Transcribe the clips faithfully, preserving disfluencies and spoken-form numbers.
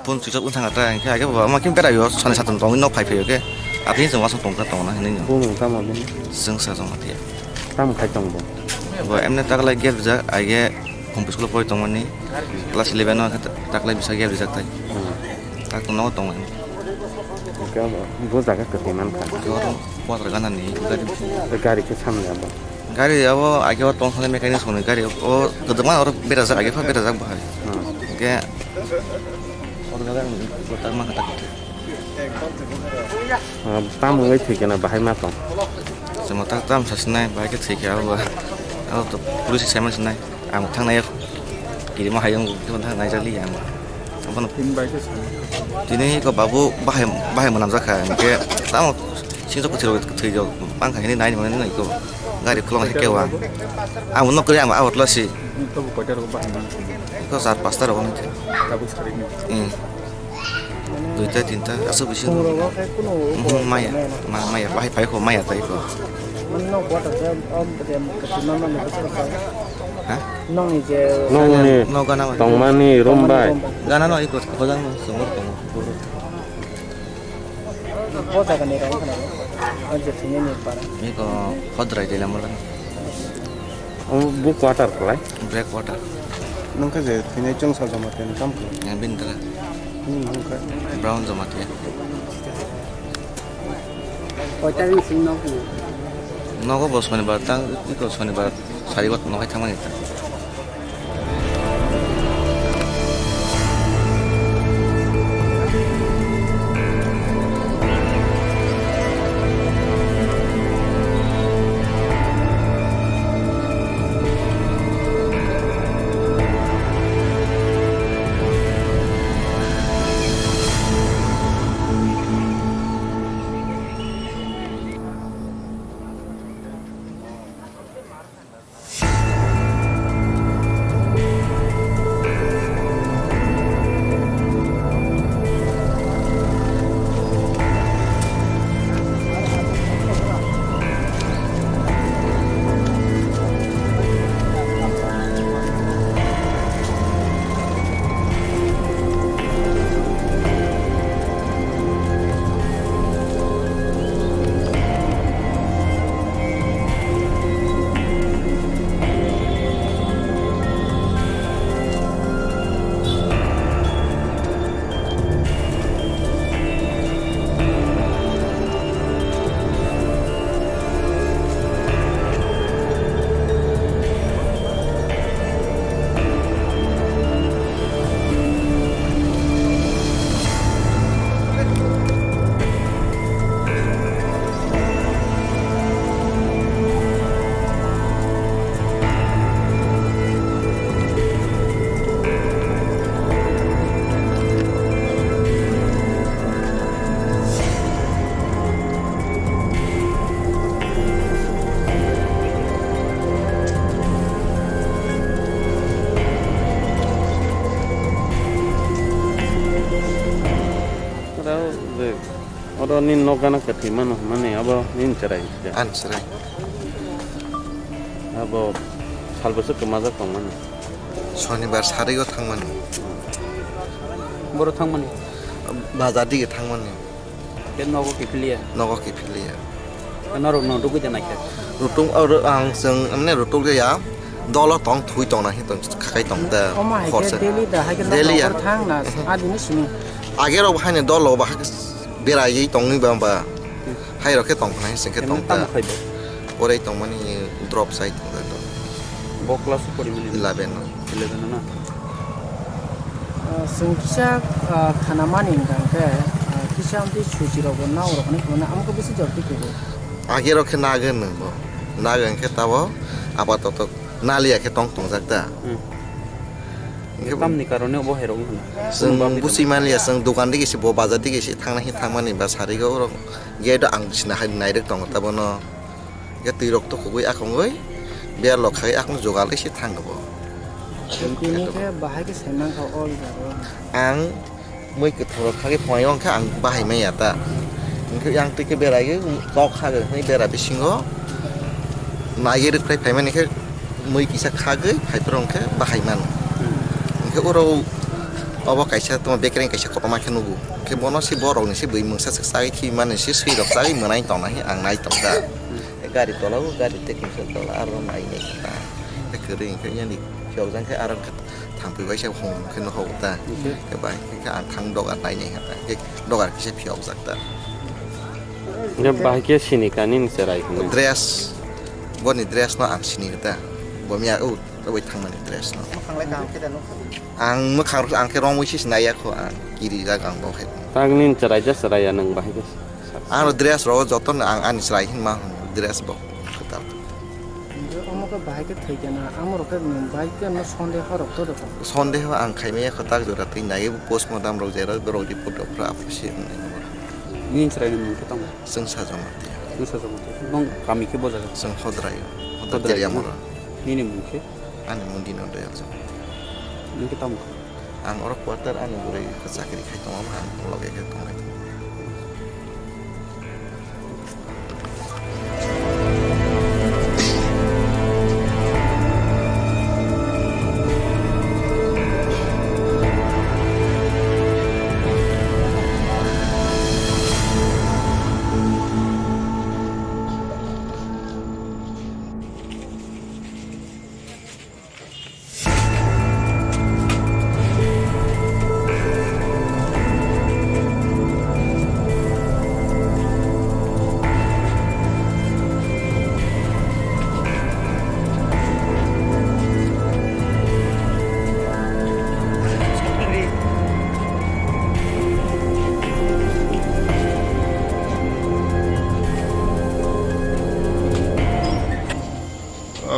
Phone switch off wngkha ta, hingke age bo ama khe berai o, sani satung tongwi nok phai phai o khe. Apni chwng wasong tongkha tongna hinwi no. Bumung tamo bini? Chwng sa tongma tiya. Tamo khai tong bo? Bo emne taklai gate rijak, age Home school pori tongmani class eleven o taklai bisa gate rijak tai. Hmm. Tak tongno tongmani. Hingke bo jaga kwtwi mankha. Oro quarter ganani gari. Gari khe samni abo? Gari abo age o tong thani mechanic songni gari o kwdwkma oro berajak, age pha berajak bahai. Hmm. Hingke oro gari ang tak mankha tak. Ah, tamo wngwi thwikhe na bahai ma tong? Chwng tak tam sasinai, bahai khe thwikhe abo ba. Abo to police se saiman sinai. Ang thangnai kirima hayung thangnai jali ang. Abono tini bai khe sani. Tini ko babu bahai, bahai mwnam jakha, hingke tamo singjo kwthwi rok thwi rok bangkha hini nai mani nai ko gari khulong hai kewa. Ang nok kri ang awat lasi. Tobo koita rok bahai man. Ko sar pasta rok. Tabuk sari ni. Hmm. Duita, tinta, aswk bisingo. Phungrok o khe kunu Mhm, maya, ma-, maya, bahai phai kho, maya tai kho. Nokni water khe, o, dem, kwchwma mani bwswk kha. Ha? Nokni je Nokni No gana bai. Tongmani room bai. Gana no iko hojang no songor tongo. O jaga ni rong khna. O je thwini ni para. Iko hodrai de lamala. Omo bo quarter khlai? Black water. Nung khe je thwinai chwng sal joma twi kam khlai? Yang bini tala. Hmm, nung khe. Brown joma twi. Koita ring sing nok ni? Nogo bo sonibar tang, iko sonibar sari got nokai thangmani ta. Oro je, oro nini nok gana kwthwi mano hwnmani abo nini chwrai. Ani chwrai. Abo sal bwswk kwmajak tongmani. Sonibar sario thangmani. Boro thangmani? Bazar dige thangmani. Khe nogo kiphiliya? Nogo kiphiliya. Norok no rugwi da naikha? Rutung, oro ang chwng, mane, rutuk ya, dolo tong, thui tong na, hi tong, khakai tong da, Omo hai khe khorsa. Daily da, hai khe Daily ya. Nokbar thang na, Mhm. Adini simi. Age rok hai ni dolo ba, hai khe beraiwi tongwi ba, ba. Hmm. Hai rok khe tong khna, hai sing khe Emno tong da. Tamo khai bo? Orai tongmani drop sai tong da, drop. Bo class o porimani? Eleven o. Eleven o na? Ah, chwng kisa, ah, khanamani hwnkha hwnkhe, ah, kisa amtwi suchi rokbo nao rokni hwnmano amokhe bisi jorti kugo. Age rok khe nagwi nwng bo. Nagwi hwnkhe tabo apatoto naliya khe tong tongjak da. Hmm. Hwnkhe tamni karone bo hai rok wngkha na? Chwng buchi manliya, chwng dokan digi se bo bazar digi se thangna hi thangmani ba sarigo oro gate o ang sina hai nairwk tongo tabono. Hwnkhe twi rok tukhugwi akhungwi berlok khai akhung jogalwi se thango bo. Tini khe bahai khe saimankha o jaga o. Ang mui kwthang rok khagwi phunai wngkha ang bahai manya ta. Hwnkhe yang twi khe beraiwi tok khagwi hwnwi bera bisingo naiwi rwkhlai phaimani khe mui kisa khagwi phaiphuru hwnkhe bahai mano. Hwnkhe oro Obo kaisa tongma bekereng kaisa kotorma khe nugo. Khe bono se borokni se bui mungsa se chagui thwi mani se swi rok chagui mwnai tongna he ang nai tong da. Gari tola o gari tei kingsa tola aro nai nai ta. Khe kwrwi hwnkhe yani phiyok jang khe aro thangpui bai se hong khe nohok ta. Khe bai khe ang thang dogar nai nai ha ta. Khe dogar kisa phiyok jak ta. Bahai khe sini kani ni cherai hwnwi. Dress, boni dress no ang sini ta. Bo miya o, o bai thangmani dress no. Ang mwkhang rok ang khe romwi se sinai ya kho ang kiri jak ang bo khe. Tang nin cherai ja cherai ya nang bahai khe. Ang ro dress ro joto no ang ani cherai hin ma dress bo kwtal. Omo khe bahai khe thwi kena amo rok khe bahai khe no sonde ho rok to rok. Sonde ho ang khai maya kho tak jora twi nai bo post mortem rok jera borok report rok phra aphusi. Nin cherai ni mung khe tamo. Chwng Sajamatia. Chwng Sajamatia. Nong kami khe bo jaga? Chwng Hodrai. Hodrai Hodrai, Teriamura. Nini mung khe? Ani mung Dino Doyal Jamatia. Nung khe tamo? Ang oro quarter ani bwrwi khe chakri khai tongo, ang loge khe tonglai tongo.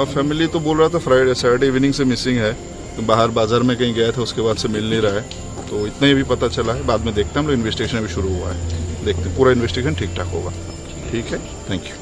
Family तो बोल रहा था Friday Saturday evening से मिसिंग है, तो बाहर बाजार में कहीं गया था, उसके बाद से मिल नहीं रहा है। तो इतना ही अभी पता चला है, बाद में देखते हैं, हम लोग इन्वेस्टिगेशन अभी शुरू हुआ है, देखते हैं, पूरा इन्वेस्टिगेशन ठीक ठाक होगा। ठीक है, thank you.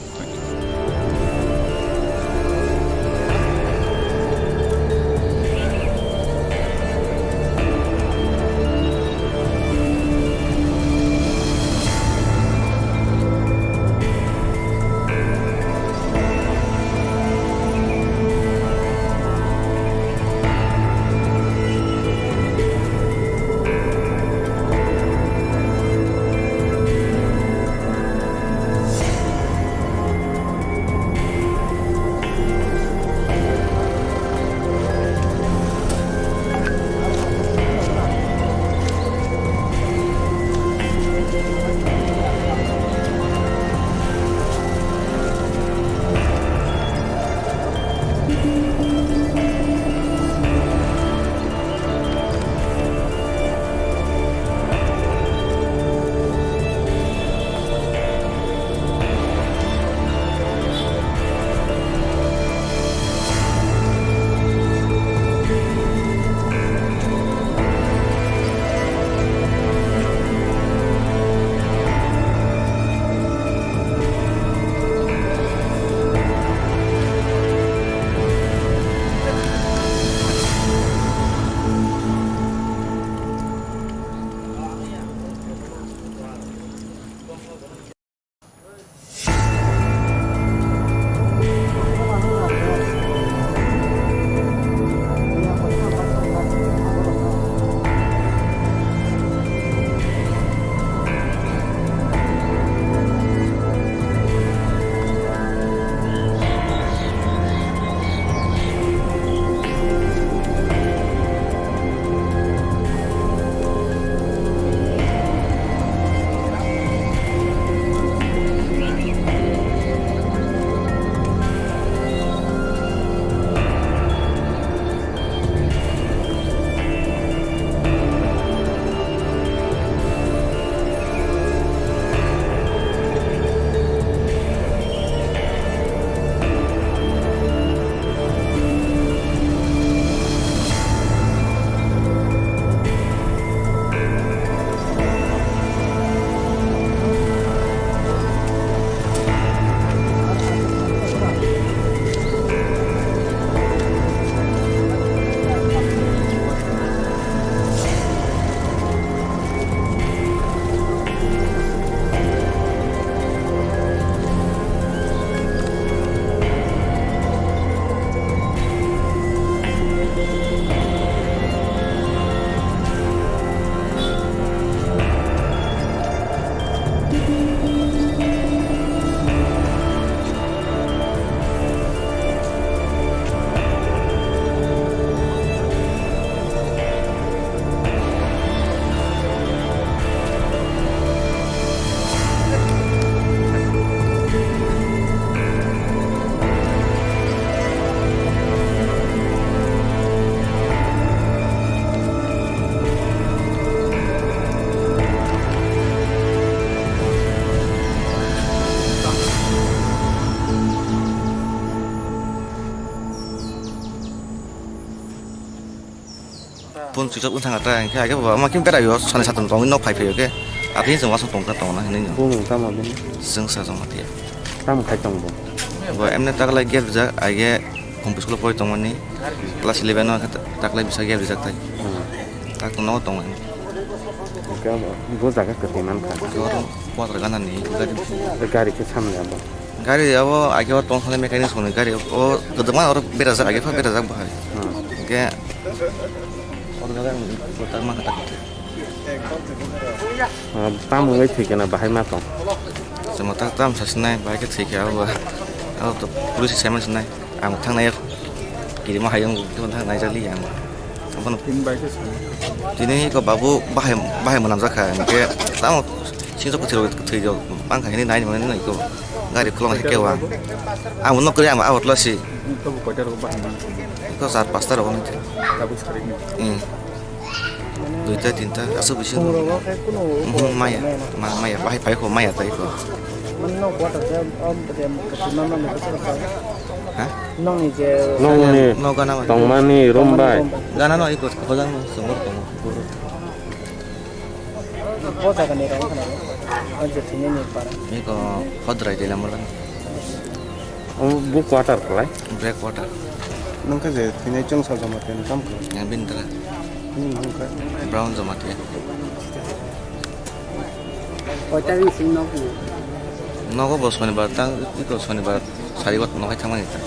Phone switch off wng thang kha ta, hingke age bo ama khe berai o, sani satung tongwi nok phai phai o khe. Aphi chwng wasong tong kha tong na hinwi no. Bumung tamo bini? Chwng sa jong ma phiya. Tamo khai tong bo? Bo emne taklai gate rijak, age Home school pori tongmani class eleven o khe taklai bisa gap rijak tai. Hmm. Tak tongno tong. Hingke bo jaga kwtwi man kha. Oro quarter gana ni gari. Gari khe samni abo? Gari abo age o tong thani mechanic soni gari o kwdwkma oro berajak age pha berajak bahai. Hmm. Hingke oro jaga ni tak ma kha tak. Ah, tamo wngwi thwi khe na bahai ma tong? Chwng tak tam sa sinai bahai khe thwi khe abo ba. Abo to police se saiman sinai. Ang thang nai kirima hayung thang nai jali ang. Abono tini ko babu bahai bahai manam jakha hingke tamo singso kuthiro kuthiro bangkha hini nai mani nai ko gari khulong hai kewa. Ang no kri ang awat lo si. Ko sar pasta ro bang. Hmm. Duita, tinta, aswk bisi. Phungrok o khe kunu Mhm, maya, ma-, maya, bahai pai kho, maya tai kho. Mano quarter khe, om, em, khe mama ni bwswk khe. Ha? Nokni je Nokni No gana bai. Tongmani room bai. Gana no iko, hojang no, songor tongo. Bo jaga ni rong khna. O je thini ni para. Iko, hodrai de lamala. Omo bo quarter kwlai? Black quarter. Nwng khe je thwinai chwngsa joma tei nwng tamo khe? Yang bini tala. Bini nwng khe? Brown joma tei. Koita bini simi nok ni? Nogo bo sonibar tang, iko sonibar sari o nokhai thangmani ta.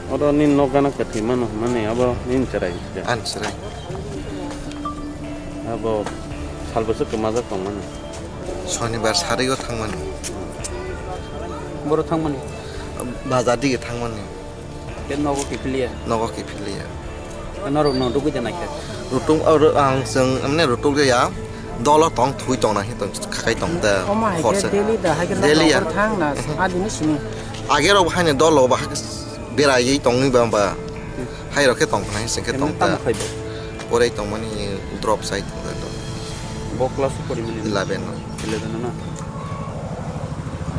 Oro nini nok gana kwthwi mano hwnmani abo nini chwrai se? Ani chwrai. Abo sal bwswk kwmajak tongmani? Sonibar sario thangmani. Boro thangmani? Bazar dige thangmani. Tei nogo kiphilya? Nogo kiphilya. Norok no rugwi da naikha? Rutung, oro ang chwng, mane rutuk ya. Dolo tong thui tong na hi tong khakai tong da. Omo hai khe khorsa. Daily da, hai khe Daily ya. Nokbar thang na, Mhm. Adini simi. Age rok hai ni dolo ba hai khe beraiwi tongwi ba ba. Hmm. Hai rok khe tong khna hi se khe Emno tong da. Tamo khai bo? Porai tongmani drop sai tong da. Bo class o porimani? Eleven o. Eleven o na?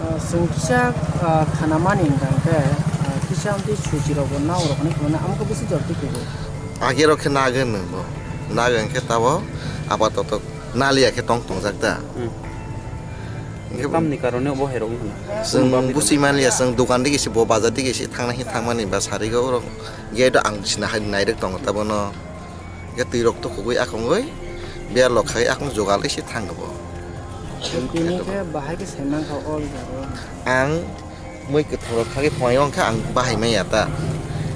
Ah, chwng kisa, ah, khanamani hwnkha hwnkhe, ah, kisa amtwi suji rokbo nao rokni hwnmano amkhe bisi jorti kugo. Age rok khe nagwi nwngo. Nagwi hwnkhe tabo apatoto naliya khe tong tongjak da. Hmm. Hwnkhe tamni karone bo hai rok wngkha na? Chwng Bumungni busi karone? Manliya, chwng dokan digi se bo bazar digi se thangna hi thangmani ba sarigo rok gate o ang sina hai nairwk tongo tabono. Hwnkhe twi rok tukhugwi akongwi berlok khai akong jogal se thango bo. Tini khe bahai khe saiman kha o jaga o. Ang mui kwthang rok khagwi thwngwi wngkha ang bahai manya ta.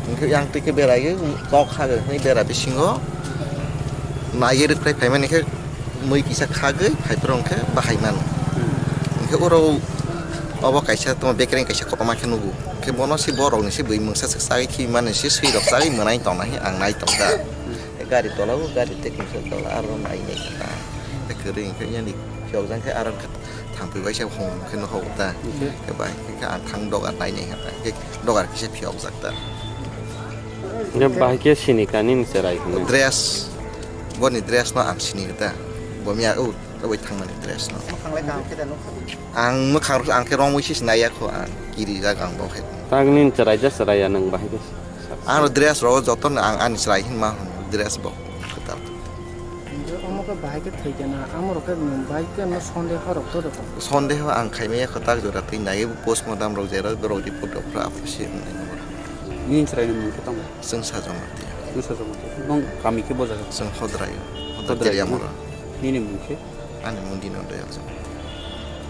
Hwnkhe yang twi khe beraiwi tok khagwi hwnwi bera bisingo naiwi rwkhlai phaimani khe mui kisa khagwi phaiphuru hwnkhe bahai mano. Hwnkhe oro Obo kaisa tamo bekereng kaisa kotorma khe nugo. Khe bono se borokni se bui mungsa se chagui thwi mani se swi rok chagui mwnai tongna he ang nai tong da. Gari tola o gari tei kungsa tola aro nai nai kha. Khe kwrwi hwnkhe yani phiyok jang khe aro thangpui bai se hong khe nukhuk da. Khe bai khe ang thang dogar nai nai kha. Khe dogar kisa phiyok jak da. Hwnkhe bahai khe sini kha nini cherai hwnwi? Dress, boni dress no ang sini da. Bo miya o, o bai thangmani dress no. Mwkhang lai kaham khe da nukha? Ang mwkhang, ang khe romwi se sinai ya kho, ang kiri jak ang bo khe. Tak nini cherai ja cherai ya nwng bahai khe? Ang dress rok joto no ang ani cherai hin ma hwn, dress bo kwtal. Omo khe bahai khe thwi khe na, amo rok khe nwng bahai khe no sondeho rok to rok. Sondeho ang khai maya kho tak jora twi nai postmortem rok jera borok report rok phra aphusi wngnai. Nini chwraini mung khe tamo? Chwng Sajwng Matia. Chwng Sajwng Matia. Nong kami khe bo jaga? Chwng Hodrai. Hodrai Hodrai Tiryamura. Nini mung khe? Ani mung Dino Dayal Jamatia.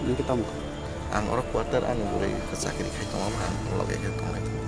Nini khe tamo kha? Ang oro quarter ani bwrwi khe chakri khai tongo, ang loge khe tongnai tongo.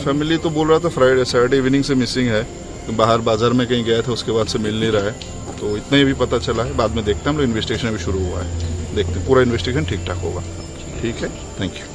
Family तो बोल रहा था Friday Saturday evening से मिसिंग है, तो बाहर बाजार में कहीं गया था, उसके बाद से मिल नहीं रहा है। तो इतना ही अभी पता चला है, बाद में देखते हैं, हम लोग इन्वेस्टिगेशन अभी शुरू हुआ है, देखते हैं पूरा इन्वेस्टिगेशन ठीक ठाक होगा। ठीक है, thank you.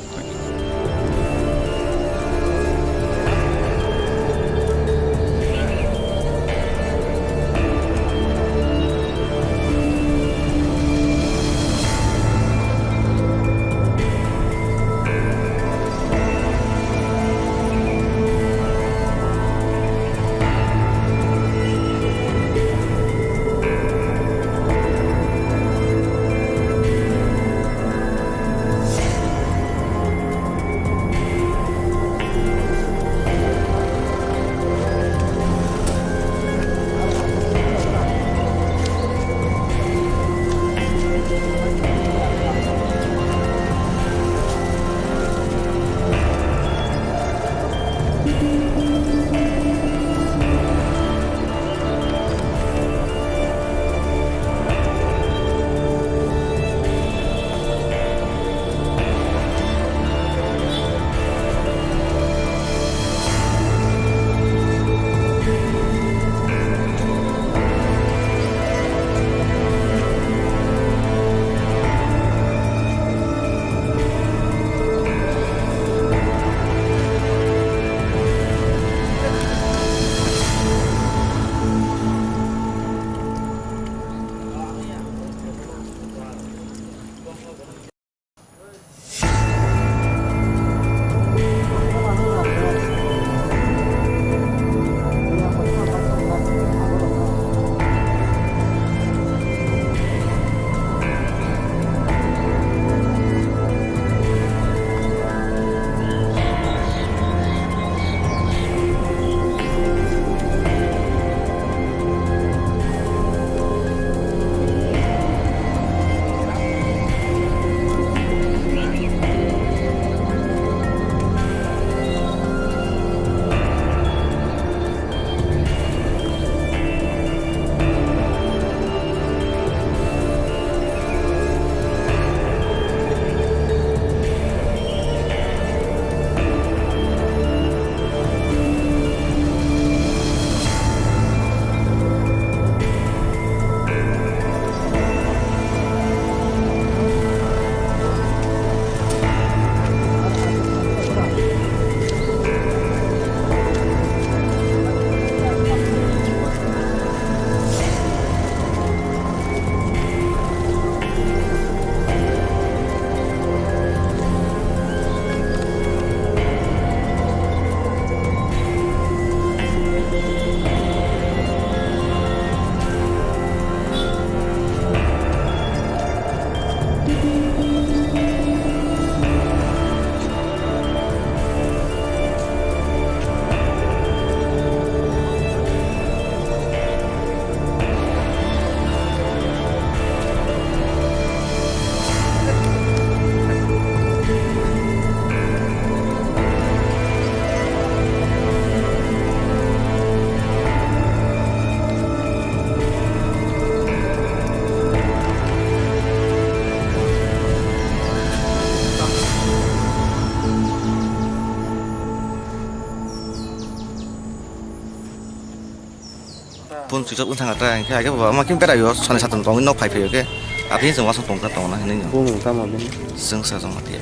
Phone switch off wng thang kha ta, hingke age baba ma kim berai o, sani satung tongwi nok phai phai o ke. Apni chwng wasong tong kha tong na hinwi no. Bumung tamo bini? Chwng sa jong matiya.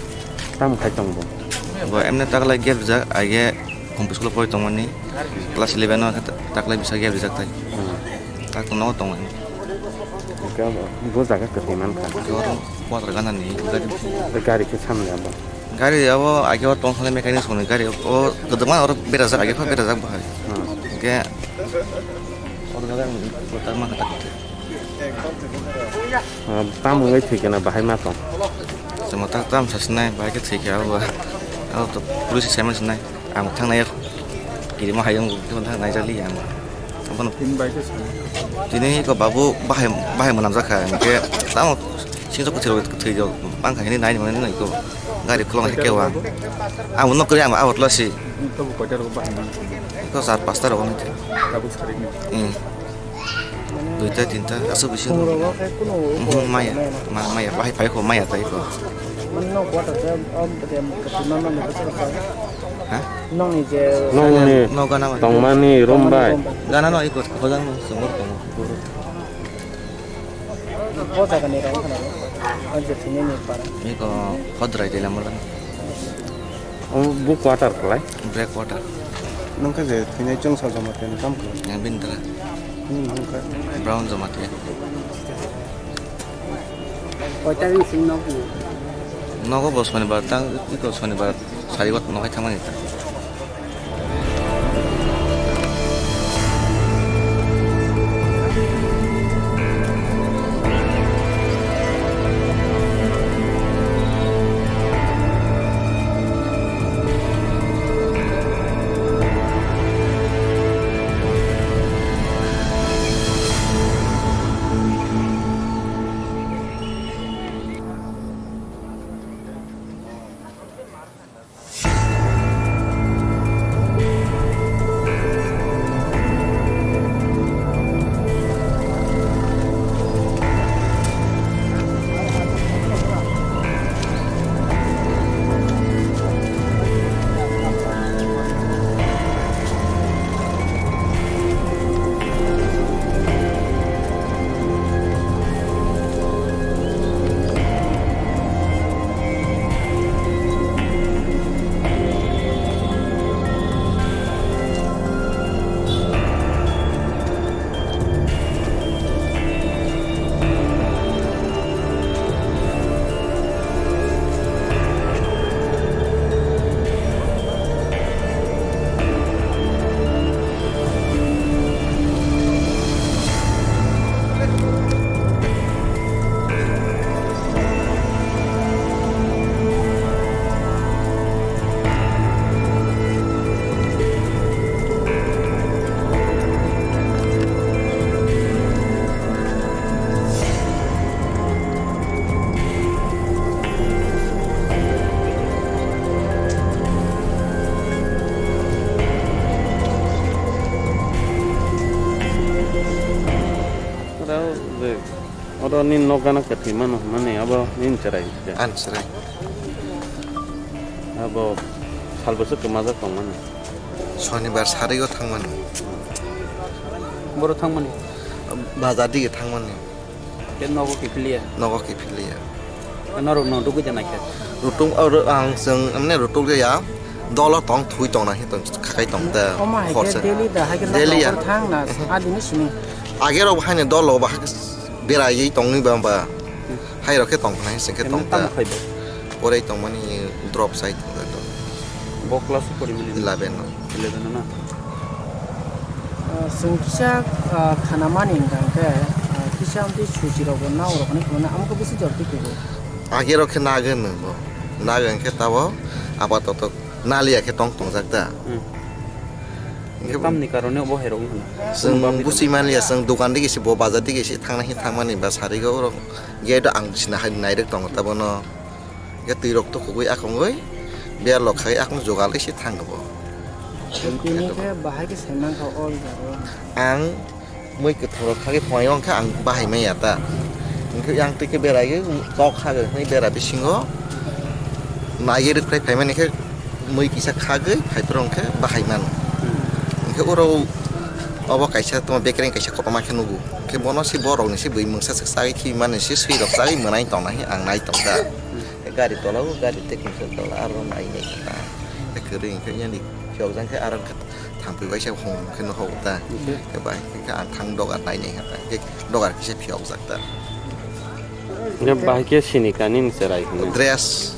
Tam khai tong bo? Bo emne taklai gap rijak, age home school pori tongmani class eleven o taklai bisa gap rijak tai. Hmm. Tak tong nogo tong. Hingke bo jaga kwtwi man kha. Oro quarter gana ni gari. Gari khe samni abo. Gari abo age o tong thani mechanic songni gari o kwdwma oro berajak age pha berajak bahai. Hmm. Hingke oro gari ang tak ma kata kata. Ah, tam wngwi thwi khe na bahai ma tong? Chwng tak tam sa sinai bahai khe thwi khe abo ba. Abo to police sai ma sinai. Ang thangnai kirima hayung thangnai jali ang. Abono tini bai khe swngo. Tini ko babu bahai, bahai mwnam jakha, hingke tamo singso kwthwi rok, kwthwi rok bangkha hini nai hwnwi nai ko gari khulong hai kewa. Ang nok kri ang awat lasi. Tabuk koita rok bahai man. Ko sar pasta rok nai. Tabuk sari ni. Hmm. Duita tinta aswk bisi. Phungrok o khe kuno. Mhm, maya, ma-, maya bahai phai ko maya tai ko. Mano quarter khe, um, khe, khe, mano ni bwswk khe. Ha? Nokni je nokni no gana bai. Tongmani room bai. Gana no iko hojang no songor tongo. Bo jaga ni rang khana. O je thini ni para. Iko hodrai de lamala. O bo quarter khlai. Black quarter. Nokha je thini chwng sa jama ten kam khlai. Yang bindra. Hmm, nokha. Brown jama te. Koita bising nok ni? Nogo bo sonibar tang, iko sonibar sari o nohai thangmani ta. Oro je, oro ni nok gana kwthwi mano hwnmani abo nini chwrai se? Ani chwrai. Abo sal bwswk kwmajak tongmani? Sonibar sari o thangmani. Boro thangmani? Bazar dige thangmani. Khe nogo kiphiliya? Nogo kiphiliya. Norok no rugwi da naikhe? Rutung, oro ang chwng, mane, rutuk ya, dolo tong, thui tong na, hito khakai tong da. Omo hai khe daily da, hai khe daily ya. Nokbar thang na, adini simi. Age rok hai ni dolo ba, hai khe beraiwi tongni ba, ba. Hai rok khe tong khna, hai se khe tong da. Tamo khai bo? Porai tongmani drop sai tong da. Bo class o pori mani? Eleven o. Eleven o na? Ah, chwng kisa, ah, khanamani hwnkha hwnkhe, ah, kisa amtwi suchi rokbo nao rokni khwlana amokhe bisi jor twi kugo. Age rok khe nagwi hwnwi bo. Nagwi hwnkhe tabo apatoto naliya khe tong tongjak da. Hmm. Hwnkhe tamni karone bo hai rok wngkha na? Chwng busi manliya, chwng dokan digi se bo bazar digi se thangna hi thangmani ba sarigo oro gate o ang sina hai nairwk tongo ta bono. Hwnkhe twi rok to khogwi akhongwi berlok khai akhong jogalwi se thango bo. Tini khe bahai khe sai mankha o jaga o. Ang mui kwthang rok khagwi phai wngkha ang bahai manya ta. Hwnkhe yang twi khe beraiwi kok khagwi hwnwi bera bisingo naiwi rwkhlai phaimani khe mui kisa khagwi phaiphuru hwnkhe bahai mano. Hwnkhe oro Obo kaisa tamo bekereng kaisa kotorma khe nugo. Khe bono se borok ni se bui mungsa se chagui thwi mani se swi rok chagui mwnai tong nai ang nai tong da. Gari tola o gari tei kisa tola aro nai nai ta. Kwrwi khe yani phiyok jang khe aro thangpui bai se hong khe no hok ta. Khe bai khe ang thang dogar nai nai ta. Khe dogar kisa phiyok jak ta. Bahai khe sini kani ni cherai hwnwi. Dress,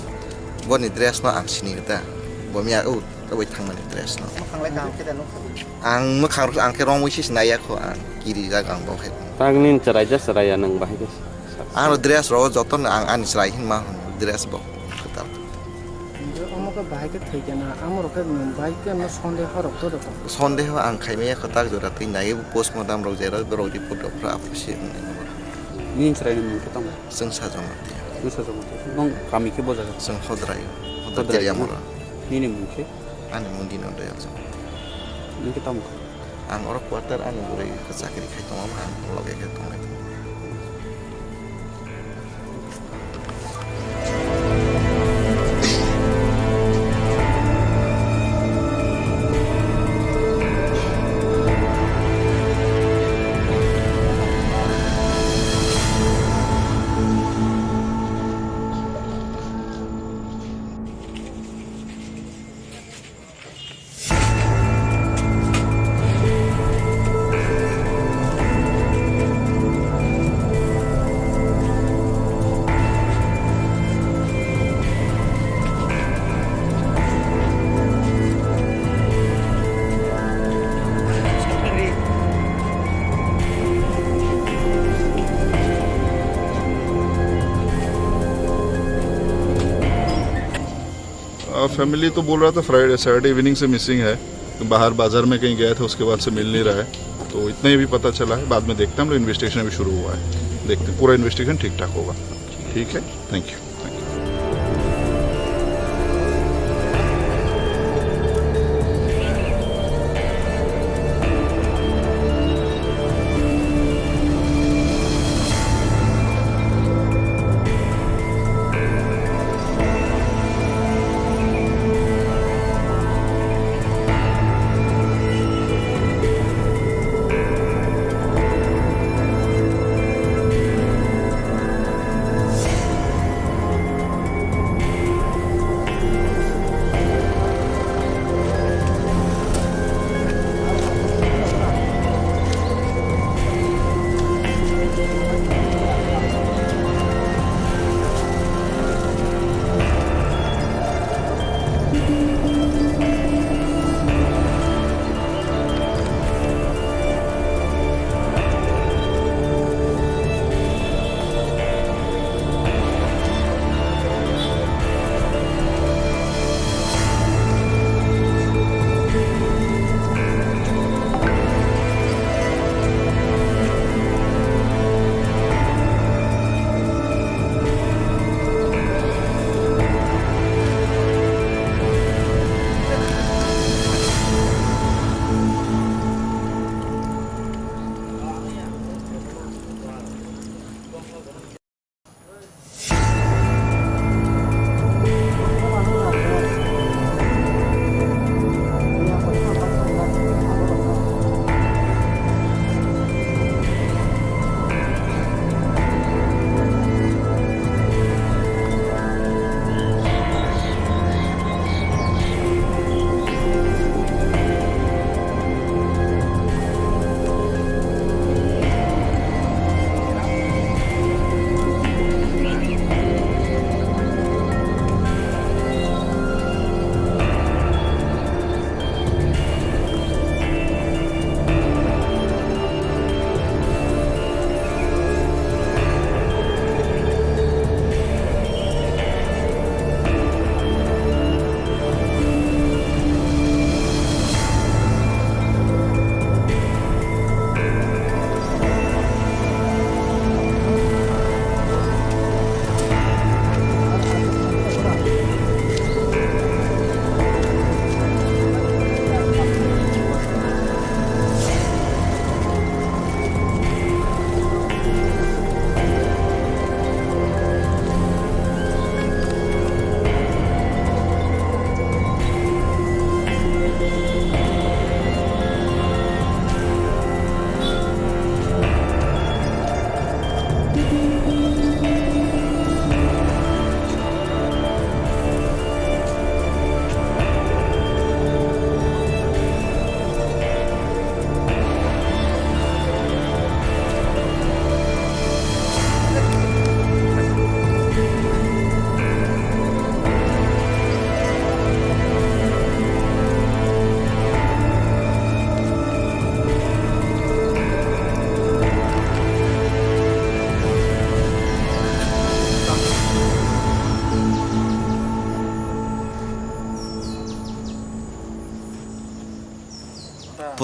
boni dress no ang sini ta. Bo miya o, tabui thangmani dress no. Mwkhang lai kaham khe da nukha. Ang mwkhang rok ang khe romwi se sinai ya kho ang kirijak ang bo khe. Tangni chwrai ja chwrai ya nwng bahai khe. Ang rok dress rok joto no ang ani chwrai hin ma hwn dress bo kwtal. Omo khe bahai khe thwi khe na amo rok khe nwng bahai khe no sonde ho rok to rok. Sonde ho ang khai maya kwtal jora twi nai postmortem rok jera borok report rok phra apo se. Nini chwrai ni mung khe tamo? Chwng Sajwng Matia. Chwng Sajwng Matia. Nong kami khe bo jaga? Chwng Hodrai. Hodrai Hodrai, Teriamura. Nini mung khe? Ani mung Dino Dayal Jamatia. Nini khe tamo kha? Ang oro quarter ani bwrwi khe chakri khai tongo, ang loge khe tongnai tongo. Family तो बोल रहा था Friday Saturday evening से मिसिंग है, तो बाहर बाजार में कहीं गया था, उसके बाद से मिल नहीं रहा है। तो इतना ही भी पता चला है, बाद में देखते हैं, हम लोग इन्वेस्टिगेशन अभी शुरू हुआ है, देखते हैं पूरा इन्वेस्टिगेशन ठीक ठाक होगा। ठीक है, thank you.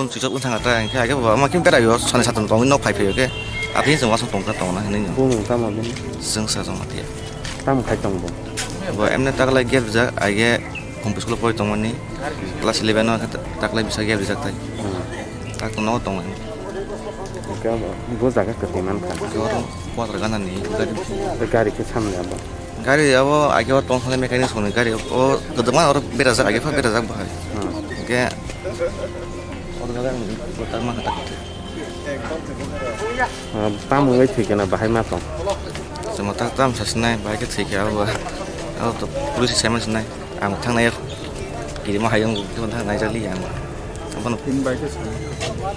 Switch off wngkha ta, hingke age bo ama kim berai o, sani satung tongwi nok phai phai o khe. Atini chwng wasung tongkha tongna hinwi no. Bumung tamo bini? Chwng sa joma tiya. Tamo khai tong bo? Bo emne taklai gate rijak, age Home school pori tongmani class eleven o taklai bisa gate rijak tai. Hmm. Tak no tong. Hingke bo jaga kwtwi mankha. Oro quarter gana ni gari. Gari khe samni abo? Gari abo age o tong thani mechanic songni gari o kwdwma oro berajak age pha berajak bahai. Hmm. Hingke oro jaga ni tak mankha tak. Ah, tamo wngwi thwi khe na bahai ma tong? Chwng tak tam sa sinai, bahai khe thwi khe abo, abo to police sai ma sinai. Ang thangnai, kirima hai wng khe thangnai jali ang. Abono tini bai khe sa.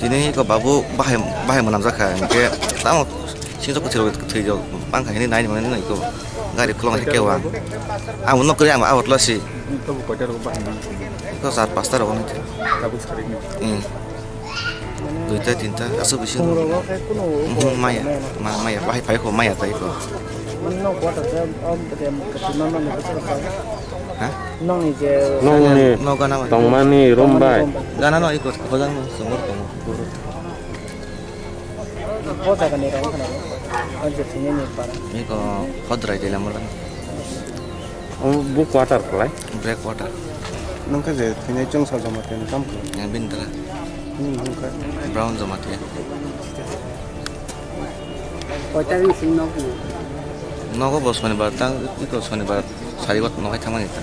Tini ko babu bahai, bahai mwnam jakha, hingke tamo singjo ko thwi, thwi jo, bangkha hini nai mwnai ko gari khulong hai khe wa. Ang nok kri ang awat lasi. Ito bo koita rok bahai man. Ko sar pasta rok ni. Tabuk sarik ni. Hmm. Duita, tinta, aswk bisingo. Phungrok o khe kunu Mhm, maya, ma-, maya, bahai phai kho, maya tai kho. Nokni water tei o bwtwi kwchwima manwi bwswk kha. Ha? Nokni je Nokni Nok gana bai. Tongmani room bai. Room bai. Gana no iko, hojang no, sumur tongo, buru. O jaga ni rong khna. O je thwini ni para. Iko, hodrai de lamala. Omo bo quarter kwlai? Black water. Nung khe je thwinai chwng sal joma twi tamo khe? Yang bini dara. Hmm, nung khe. Brown joma twi. Koita ring sing nok ni? Nogo bo sonibar tang, iko sonibar sari bo nokai thangmani ta.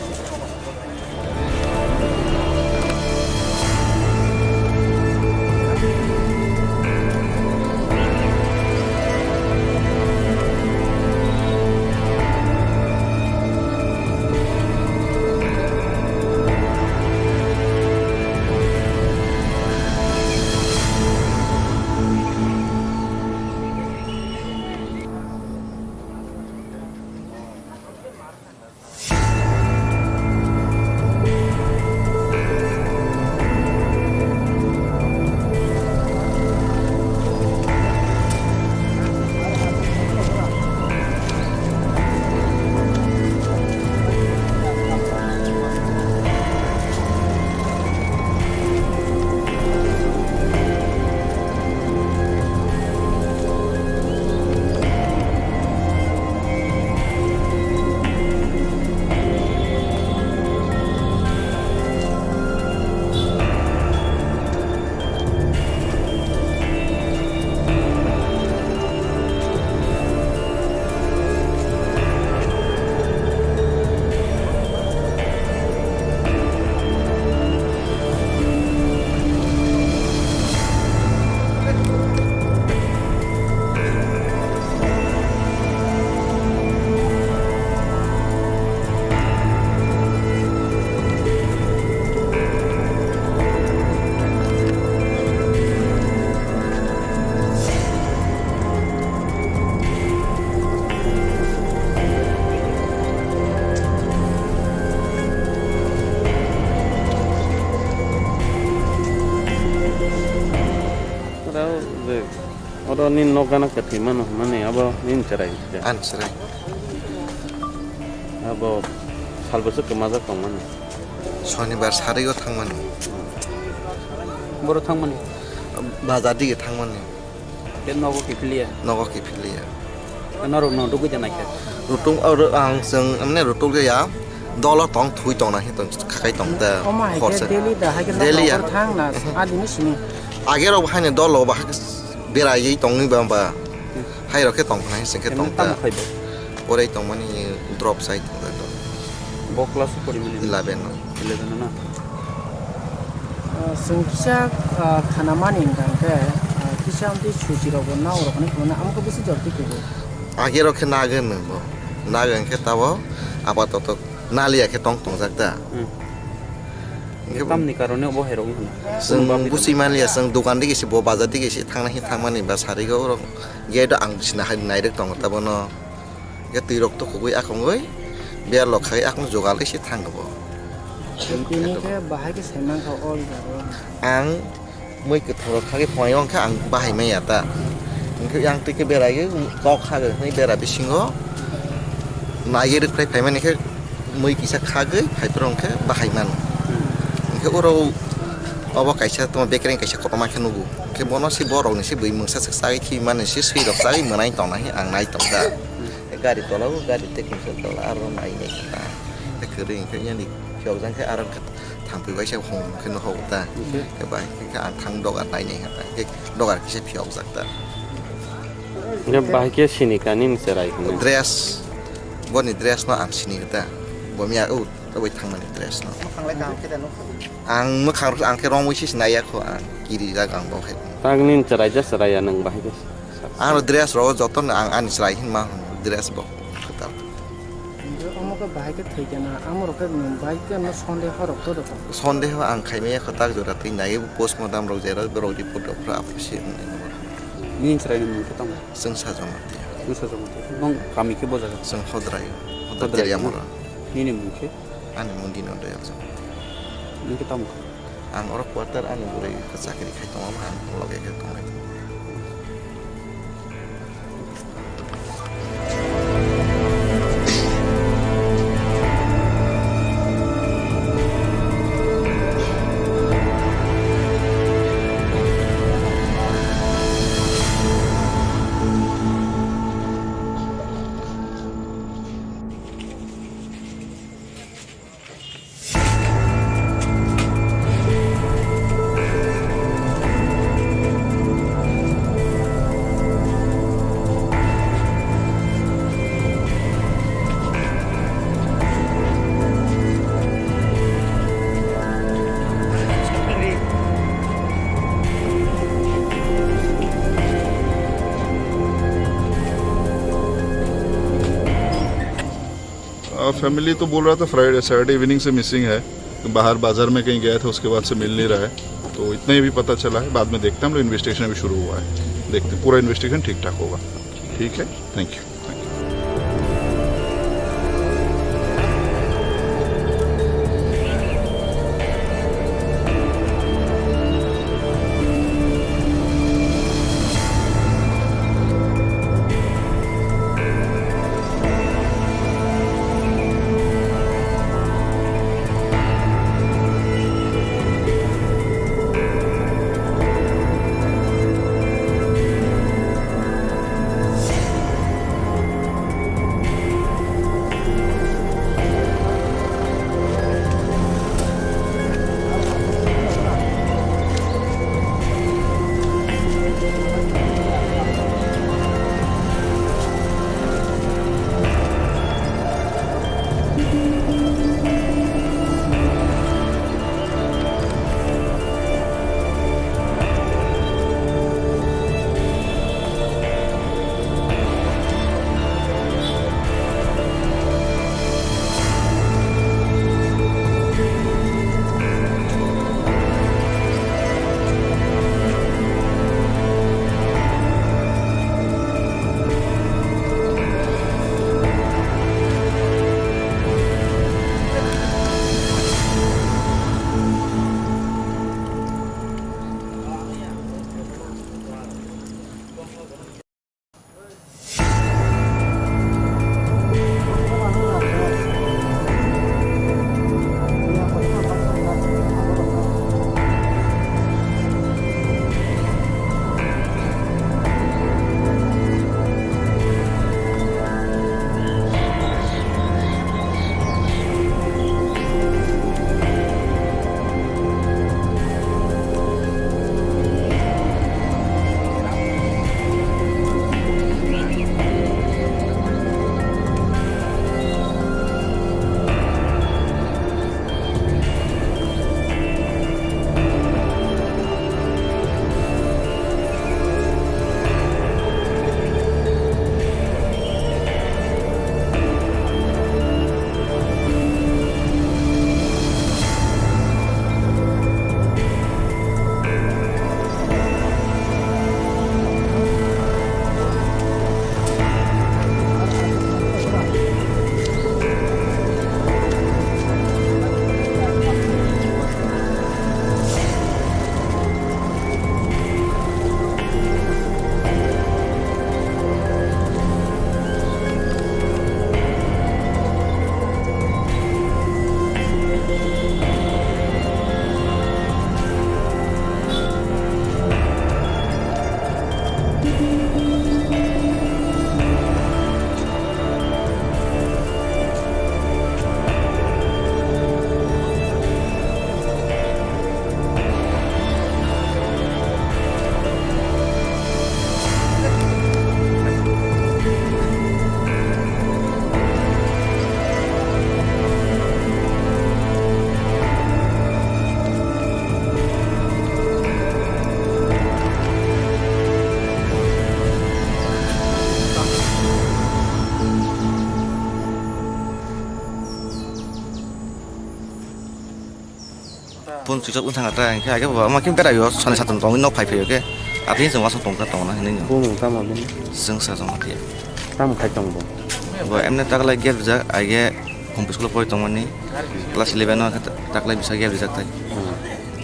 Oro je, oro nini nok gana kwthwi mano hwnmani abo nini chwrai se? Ani chwrai. Abo sal bwswk kwmajak tongmani? Sonibar sari o thangmani. Boro thangmani? Bazar dige thangmani. Khe nogo kiphiliya? Nogo kiphiliya. Norok no rugwi da naikhe? Rutung, oro ang chwng, mane, rutuk ya, dolo tong, thui tong na hi tong, khakai tong ta. Omo hai khe hor se. Daily da, hai khe daily ya. Nokbar thang na, adini simi. Age rok hai ni dolo ba hai khe beraiwi tongwi ba, ba. Hai rok khe tong phai se khe tong ta. Emni tamo khai bo? Porai tongmani drop sai tong ta. Bo class o porimani? Eleven o. Eleven o na? Ah, chwng kisa, ah, khanamani hwnkha hwnkhe, ah, kisa amtwi suchi rokbo nao rokni khumani amo khe bisi jor twi kugo. Age rok khe nagwi nwngo. Nagwi hwnkhe tabo apatoto naliya khe tong tongjak da. Hmm. Hwnkhe tamni karone obo hai rok wngkha na? Chwng buchi manliya, chwng dokan digi se bo bazar digi se thangna hi thangmani ba sarigo orok gate o ang sina hai nairwk tongo ta bono. Hwnkhe twi rok tukhugwi akhungwi berlok khai akhung jogalwi se thango bo. Tini khe bahai khe sai mankha o jaga o. Ang mui kwthang rok khagwi phai wngkha ang bahai manya ta. Hwnkhe yang twi khe beraiwi kok khagwi hwnwi bera bisingo naiwi rwkhlai phaimani khe mui kisa khagwi phaiphuru hwnkhe bahai mano. Hwnkhe oro Obo kaisa tamo bekereng kaisa kotorma khe nugo. Khe bono se borok ni se bui mungsa se chagui thwi mani se swi rok chagui mwnai tong nai ang nai tong da. Gari tola o gari tei kisa tola aro nai nai khe ta. Khe kwrwi khe yani phiyok jang khe aro khe thang phi bai se hum khe no hok ta. Khe bai khe ang thang dogar nai nai khe dogar kisa phiyok jak ta. Bahai khe sini kani ni cherai hwnwi. Dress, boni dress no ang sini ta. Bo miya o. Tabuk thangmani dress no. Mwkhang lai kaham khe da nukha. Ang mwkhang rok ang khe romwi se sinai ya kho ang kiri jak ang bo hai. Tangni chwrai ja chwrai ya nwng bahai khe. Ang rok dress rok joto no ang ani chwrai hin ma hwn dress bo kwtal. Omo khe bahai khe thwi khe na amo rok khe nwng bahai khe no sonde ho rok to do. Sonde ho ang khai maya kho tak jora twi nai post mortem rok jera borok report rok phra aphusi. Nini chwrai ni mung khe tamo? Chwng Sajwng Marti. Chwng Sajwng Marti. Nong kami khe bo jaga? Chwng Hodrai. Hodrai Hodrai, Teriamura. Nini mung khe? Ani mung Dino Doyal Jamatia. Nini khe tamo? Ang oro quarter ani bwrwi khe chakri khai tongo, ang loge khe tonglai tongo. Family तो बोल रहा था Friday Saturday evening से मिसिंग है, तो बाहर बाजार में कहीं गया था, उसके बाद से मिल नहीं रहा है। तो इतना ही अभी पता चला है, बाद में देखते हैं, हम लोग इन्वेस्टिगेशन अभी शुरू हुआ है, देखते हैं पूरा इन्वेस्टिगेशन ठीक ठाक होगा। ठीक है, thank you. Phone switch off wng thang kha ta, hingke age bo ama khe berai o, sani satung tongwi nok phai phai o khe. Atwi chwng wasong tong kha tongna hinwi no. Bumung tamo bini? Chwng sa joma khe. Tamo khai tong bo? Bo emne taklai gate rijak, age home school pori tongmani. Class eleven o khe taklai bisa gate rijak tai. Hmm.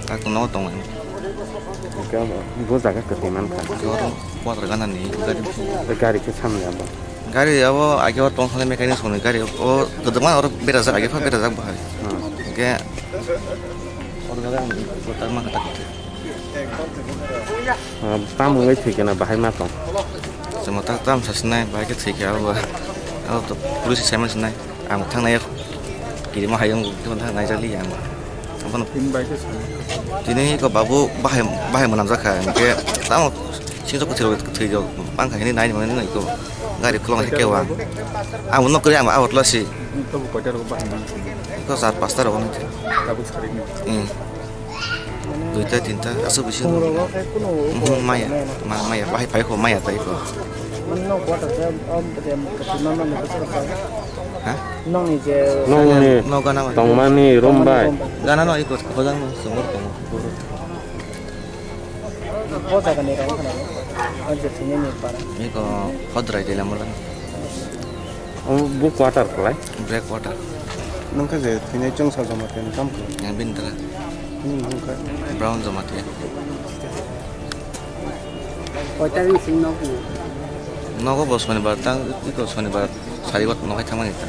Tak tong nogo tong. Hingke bo, bo jaga kwtwi man kha. Oro quarter gana ni gari. Gari khe samya bo? Gari abo age o tong thani mechanic songni gari o kwdwkma oro berajak, age pha berajak bahai. Hmm. Hingke oro gari ang kwtal ma kwtal. Ah, tam wngwi thwi khe na bahai ma tong? Chwng tak tam sa sinai, bahai khe thwi khe abo ba. Abo to police sai ma sinai. Ang thangnai kirima hayung thangnai jali ang. Abono tini bai khe sani. Tini ko babu bahai, bahai mwnam jakha, hingke tamo singso kwthwi rok, kwthwi rok bangkha hini nai mwnai ko gari khulong hai kewa. Ang nok kri ang awat lasi. Tobo koita rok bahai man. Ko sar pasta rok. Tabuk sari ni. Hmm. Duita tinta aswk bisi. Khumrok o khe kuno. Mhm, maya, ma-, maya, bahai phai kho, maya tai kho. Nok quarter se, um, kwthwi man man ni bwswk rok. Ha? Nokni je nokni no gana bai. Tongmani room bai. Gana no iko hojang no sumur tongo. Bo jaga ni rang khana. O je thini ni para. Iko hodrai de lamala. O bo quarter kwlai. Black quarter. Nokha je thini chwng sa joma ten kam kho. Yang bin tara. Hmm, nokha. Brown joma te. Koita ring sing nok ni. Nogo bo sonibar tang, iko sonibar. Sari bo nokha thangmani ta.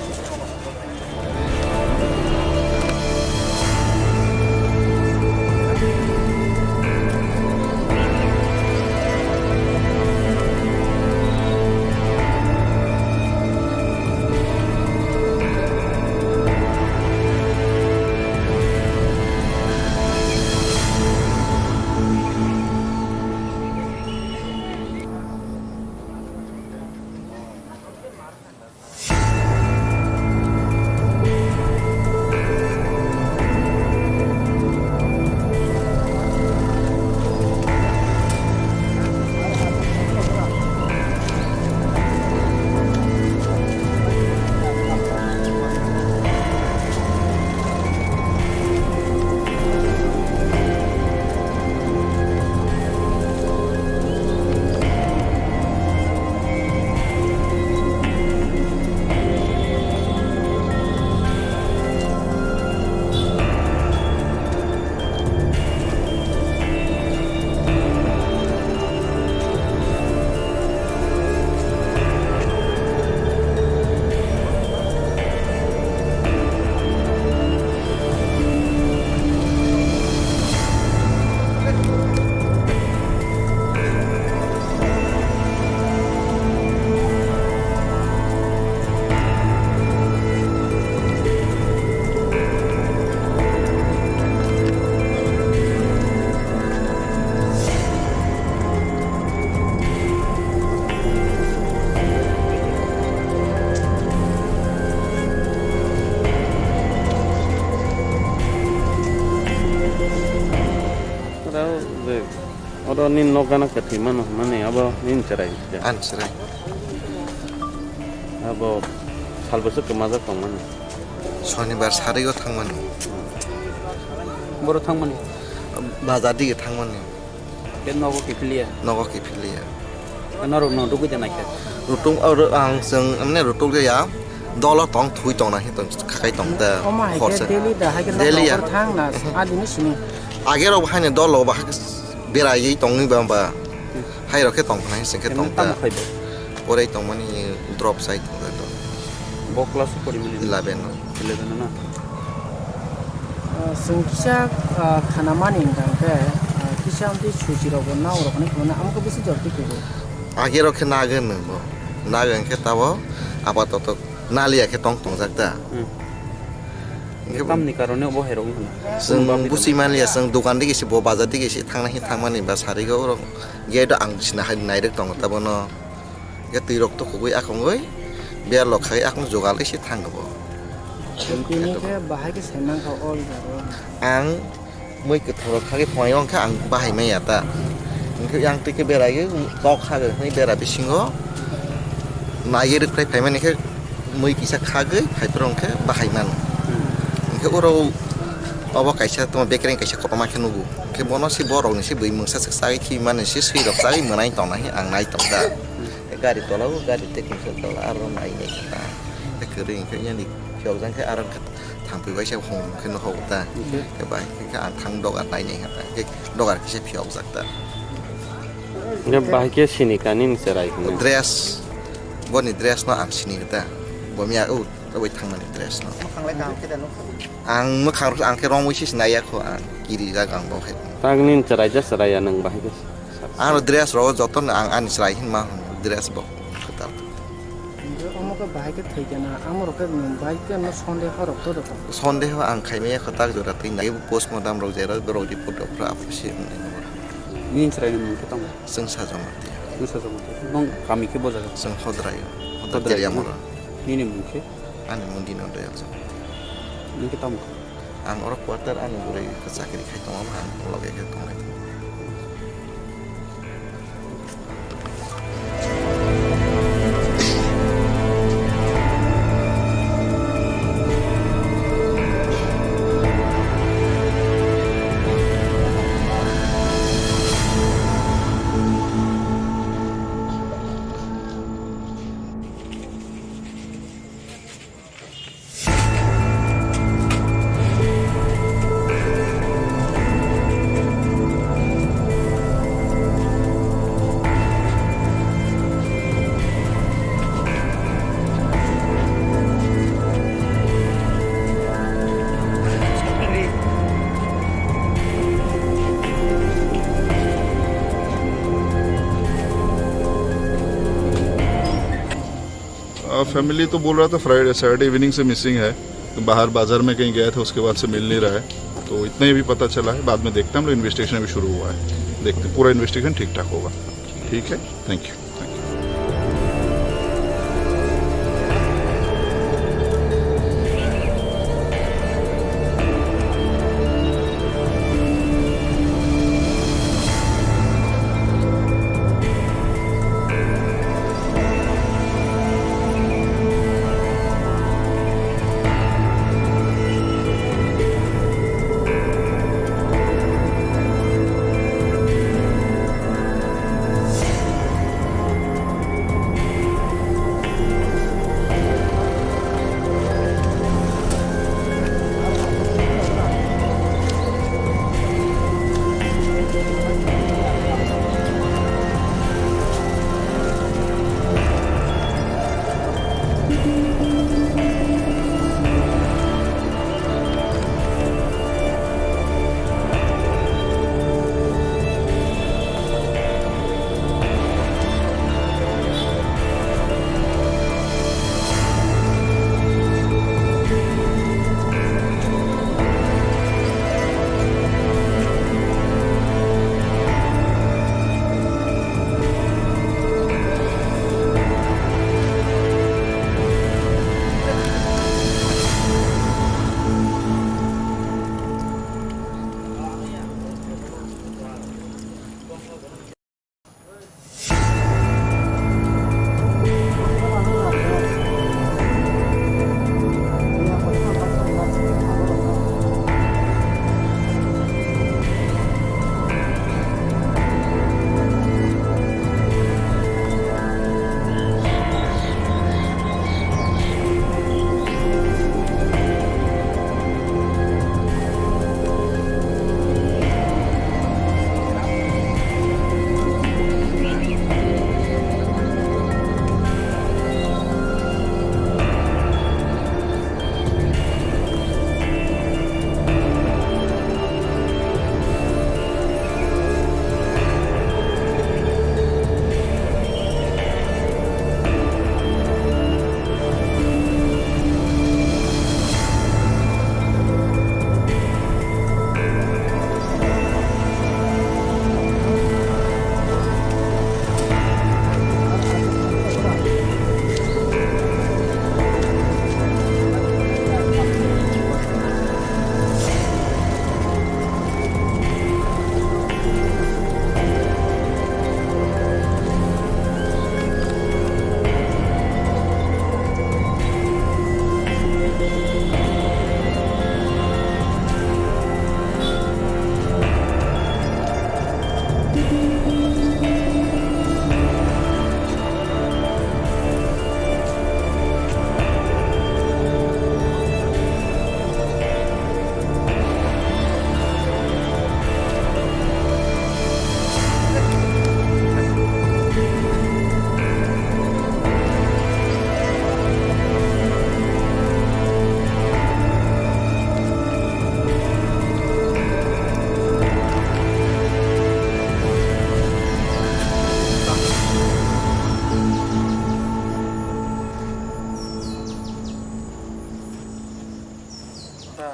Oro je, oro nini nok gana kwthwi mano hwnmani abo nini chwrai se? Ani chwrai. Abo sal bwswk kwmajak tongmani? Sonibar sarigo thangmani. Boro thangmani? Bazar dige thangmani. Khe nogo kiphiliya? Nogo kiphiliya. Norok no rugwi da naikha? Rutung, oro ang chwng, mane, rutuk ya, dolo tong, thui tong na, hi tong, khakai tong da. Omo hai khe daily da, hai khe daily ya. Nokbar thang na, adini simi. Age rok hai ni dolo ba, hai khe beraiwi tongwi ba, ba. Hai rok khe tong khna, hai sing khe tong da. Emni tamo khai bo? Orai tongmani drop sai tong da. Bo class o pori mani? Eleven o. Eleven o na? Ah, chwng kisa, ah, khanamani hwnkha hwnkhe, ah, kisa amtwi suchi rokbo nao rokni khamani amokhe bisi jor twi kugo. Age rok khe nagwi nwngo. Nagwi hwnkhe tabo apatoto naliya khe tong tongjak da. Hmm. Hwnkhe tamni karone obo hai rok wngkha na? Chwng buchi manliya, chwng dokan digi se bo bazar digi se thangna hi thangmani ba sarigo oro gate o ang sina hai nairwk tongo tabono. Hwnkhe twi rok to kubui akhongwi berlok khai akhong jogal se thango bo. Tini khe bahai khe sai mankha o jaga o. Ang mui kwthang rok khagwi phai wngkha ang bahai manya ta. Hwnkhe yang twi khe beraiwi tok khagwi hwnwi bera bisingo naiwi rwkhlai phaimani khe mui kisa khagwi phaiphuru hwnkhe bahai mano. Hwnkhe oro Obo kaisa tamo bekereng kaisa kotorma khe nugo. Khe bono se borok ni se bui mungsa se chagui thwi mani se swi rok chagui mwnai tong nai ang nai tong da. Gari tola o gari tei kisa tola aro nai nai khe ta. Khe kwrwi khe yani phiyok jang khe aro khe thang phi bai se hong khe no hok ta. Khe bai khe ang thang dogar nai nai khe ta. Khe dogar kisa phiyok jak ta. Bahai khe sini kani ni cherai hwnwi. Dress, boni dress no ang sini ta. Bo miya o. Tabuk thangmani dress no. Mwkhang lai kaham khe da nukha. Ang mwkhang rok ang khe romwi se sinai ya kho ang kirijak ang bo khe. Tangni chwrai ja chwrai ya nwng bahai khe. Ang rok dress rok joto no ang ani chwrai hin ma hwn dress bo kwtal. Omo khe bahai khe thwi khe na amo rok khe nwng bahai khe no sondeho rok to rok. Sondeho ang khaimaya kho tak jora twi nai postmortem rok jera borok report rok phra aphusi wngnai no. Nini chwrai ni mung khe tamo? Chwng Sajomati. Chwng Sajomati. Nong kami khe bo jaga? Chwng Hodrai. Hodrai Hodrai, Teriamura. Nini mung khe? Ani mung Dino Dayal Jomati. Nini khe tamo? Ang oro quarter ani gurui chakri khai tongo, ang loge khe tonglai tongo. Family तो बोल रहा था Friday Saturday evening से मिसिंग है, तो बाहर बाजार में कहीं गया था, उसके बाद से मिल नहीं रहा है। तो इतना ही अभी पता चला है, बाद में देखते हैं, हम लोग इन्वेस्टिगेशन अभी शुरू हुआ है, देखते हैं, पूरा इन्वेस्टिगेशन ठीक ठाक होगा। ठीक है, thank you.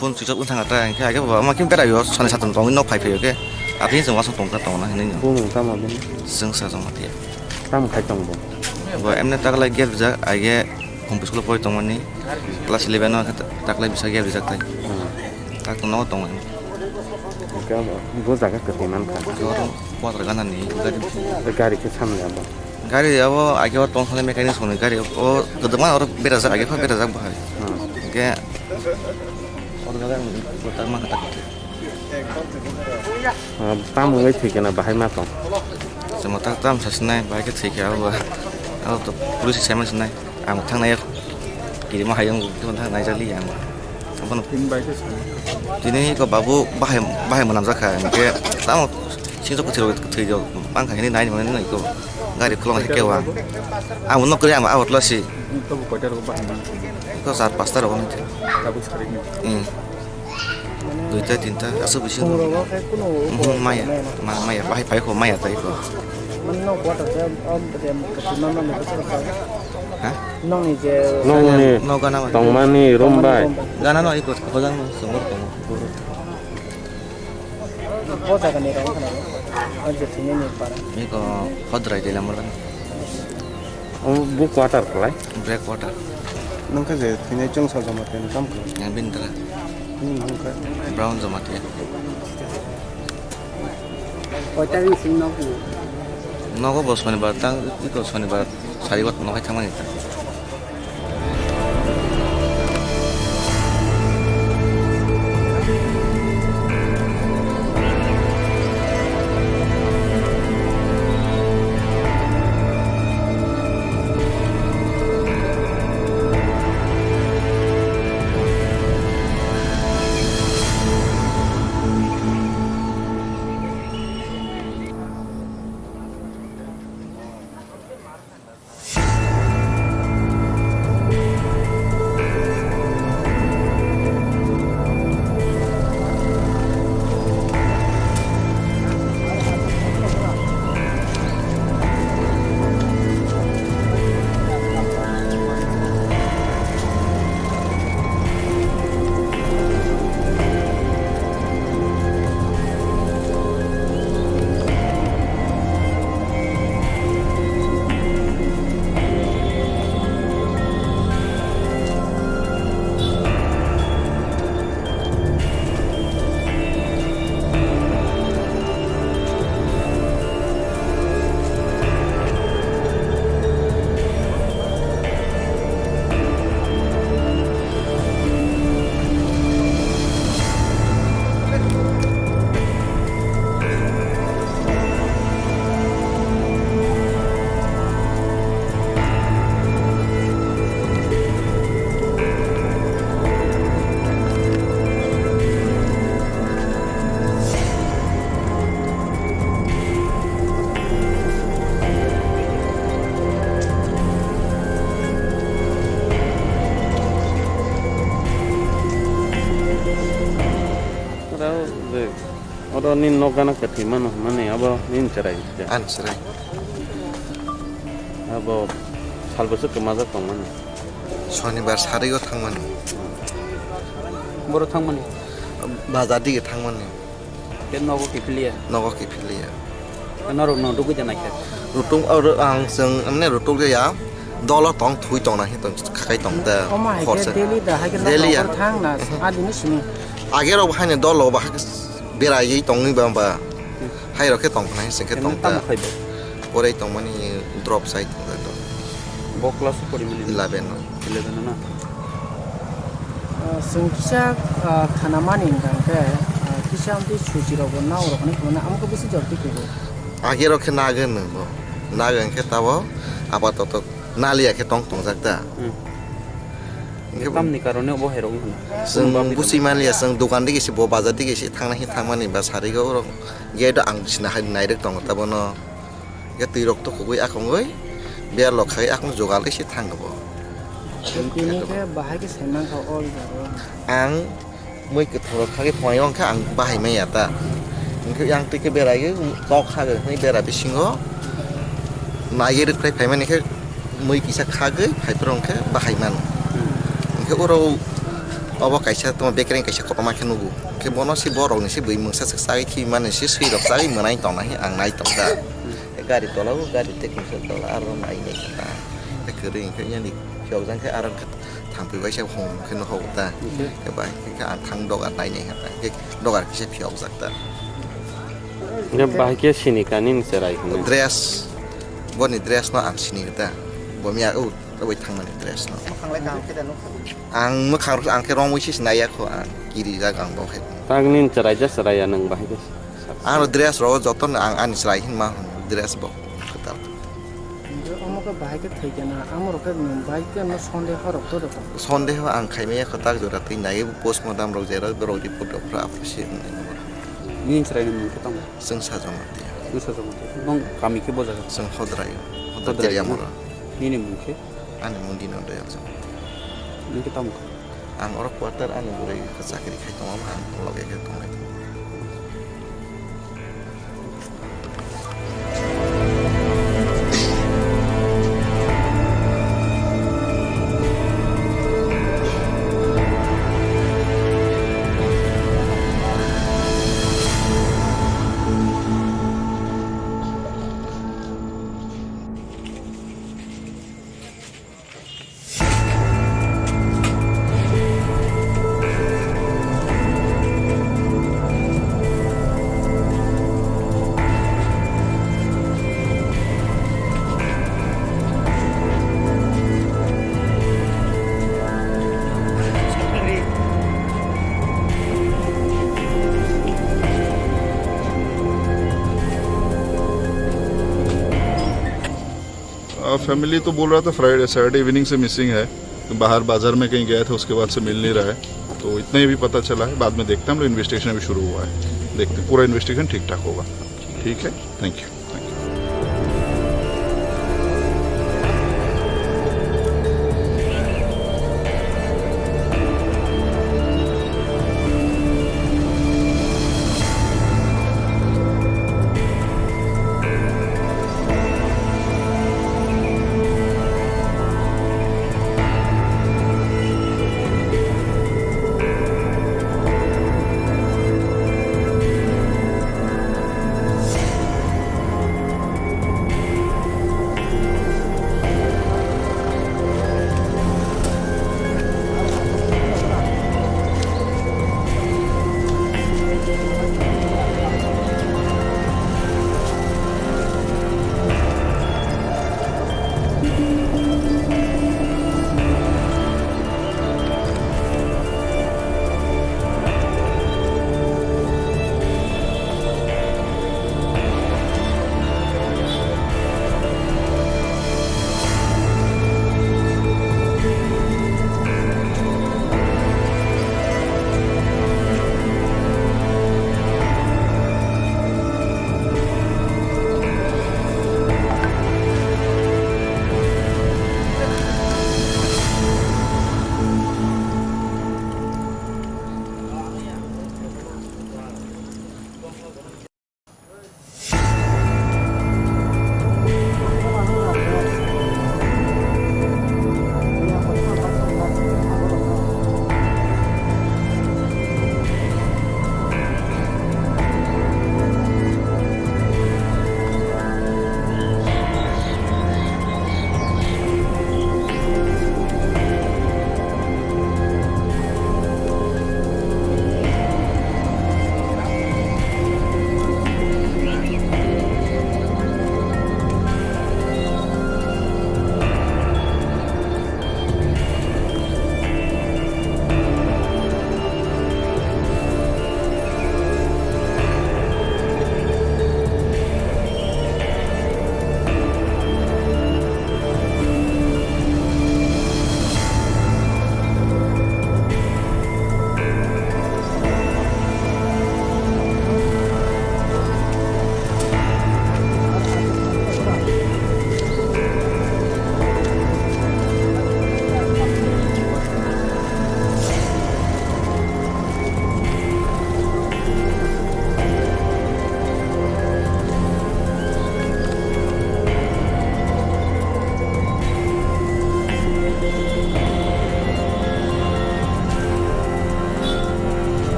Phone switch off wngkha ta, hingke age bo ama khe beraio, soni satung tongwi nok phai phaio khe. Apni chwng wasong tongkha tongna hinwi no. Bumung tamo bini? Chwng sa tongma tiya. Tamo khai tong bo? Bo emne taklai gate rijak, age home school pori tongmani class eleven o khe taklai bisa gate rijak tai. Hmm. Tak tongno tongo. Hingke bo jaga kwtwi mankha. Oro quarter ganani gari. Gari khe samni abo? Gari abo age o tong thani mechanic songni gari o kwdwkma oro berajak, age kho berajak bahai. Hmm. Hingke oro gari ang kwtak mankha tak kwtwi. Ah, tam wngwi thwi khe na bahai ma tong? Chwng tak tam sa sinai, bahai khe thwi khe abo, abo to police sai ma sinai. Ang thangnai kirima hai wng thangnai jali ang. Abono tini bai khe sa. Tini ko babu bahai, bahai mwnam jakha, hingke tamo singso kwthwi rok thwi rok bangkha hini nai mwnai ko gari khulong khe wang. Ang nok kri ang abo tla si. Tobo koita rok bahai man. Ko sar pasta rok. Tabuk sari ni. Hmm. Duita, tinta, aswk bisingo. Phungrok o khe kunu Mhm, maya. Ma-, maya, bahai phai kho, maya tai kho. Mano quarter se, o, de, kachi mama ni bwswk sa. Ha? Nokni je Nokni No gana ma. Tongmani room bai. Gana no iko, hojang no, sumur tongo. O jaga ni rong khana. O je thini ni para. Iko, hodrai de lamur. O, bo quarter khlai? Black quarter. Nokha je thini chwng sa joma ten kam khlai. Yang bin tara. Hmm, nokha. Brown joma te. Koita ring sing nok ni? Nogo bo sonibar tang, iko sonibar sari wat nokai thangmani ta. Oro je, oro nini nok gana kwthwi mano hwnmani abo nini chwrai khe? Ani chwrai. Abo sal bwswk kwmajak tongmani? Sonibar sario thangmani. Boro thangmani? Bazar dige thangmani. Tei nogo kiphiliya? Nogo kiphiliya. Norok no rugwi da naikha? Rutung, oro ang chwng, mane, rutuk ya, dolo tong, thui tong na, tong, khakai tong da, Omo hai khe khorsa. Daily da, hai khe Daily ya. Nokbar thang na, adini simi. Age rok hai ni dolo ba, hai khe berai tongwi ba, ba. Hmm. Hai rok khe tong khna, hai se khe Eno tong da. Tamo khai bo? Porai tongmani drop sai tong da, drop. Bo class o porimani? Eleven o. Eleven o na? Ah, chwng kisa, ah, khanamani hwnkha hwnkhe, ah, kisa amtwi suji rokbo nao rokni hwnmano, amo khe bisi jorti kugo. Age rok khe nagwi nwngo. Nagwi hwnkhe tabo apatoto naliya khe tong tongjak da. Hmm. Hwnkhe tamni karone bo hai rok wngkha na? Chwng buchi manliya, chwng dokan digi se bo bazar digi se thangna hin thangmani ba sarigo rok gate o ang sina hai nairwk tongo tabono. Hwnkhe twi rok tukhugwi akhungwi berlok khai akhung jogalwi se thango bo. Tini khe bahai khe saimankha o jaga o. Ang mui kwthang rok khagwi phunaio hwnkhe ang bahai manya ta. Hwnkhe yang twi khe beraiwi tok khagwi hwnwi bera bisingo naiwi rwkhlai phaimani khe mui kisa khagwi phaiphuru hwnkhe bahai mano. Hwnkhe oro Obo kaisa tamo bekereng kaisa kotorma khe nugo. Khe bono se borok ni se bui mungsa se chagui thwi mani se swi rok chagui mwnai tong nai ang nai tong da. Gari tola o gari te kisa tola aro nai nai kha ta. Khe kwrwi khe yani phiyok jang khe aro khe thang phi bai se hong khe no hok ta. Khe bai khe ang thang dogar nai nai kha ta. Khe dogar kisa phiyok jak ta. Bahai khe sini kani ni cherai hwnwi. Dress, boni dress no ang sini ta. Bo miya o. Tabuk thangmani dress no. Mwkhang lai kaham khe da nukha. Ang mwkhang rok ang khe romwi sis naiya kho ang kirijak ang bo khe. Tangni chwraija chwraiya nwng bahai khe. Ang rok dress rok joto no ang ani chwrai hin ma hwn dress bo kwtal. Omo khe bahai khe thwi khe na amo rok khe nwng bahai khe no sondeho rok to rok. Sondeho ang khaimaya kwtal jora twi nai postmortem rok jera borok report rok phra apre se. Nini chwrai ni mung khe tamo? Chwng Sajwng Matia. Chwng Sajwng Matia. Nong kami khe bo jaga? Chwng Hodrai. Hodrai Hodrai Teriamura. Nini mung khe? Ani mung Dino Doyal Jamatia. Nini khe tamo kha? Ang oro quarter ani bwrwi chakri khai tongo, ang loge khe tonglai tongo. Family तो बोल रहा था Friday Saturday evening से मिसिंग है, बाहर बाजार में कहीं गए थे, उसके बाद से मिल नहीं रहा है। तो इतना ही अभी पता चला है, बाद में देखते हैं, हम लोग इन्वेस्टिगेशन अभी शुरू हुआ है, देखते हैं पूरा इन्वेस्टिगेशन ठीक ठाक होगा। ठीक है, thank you.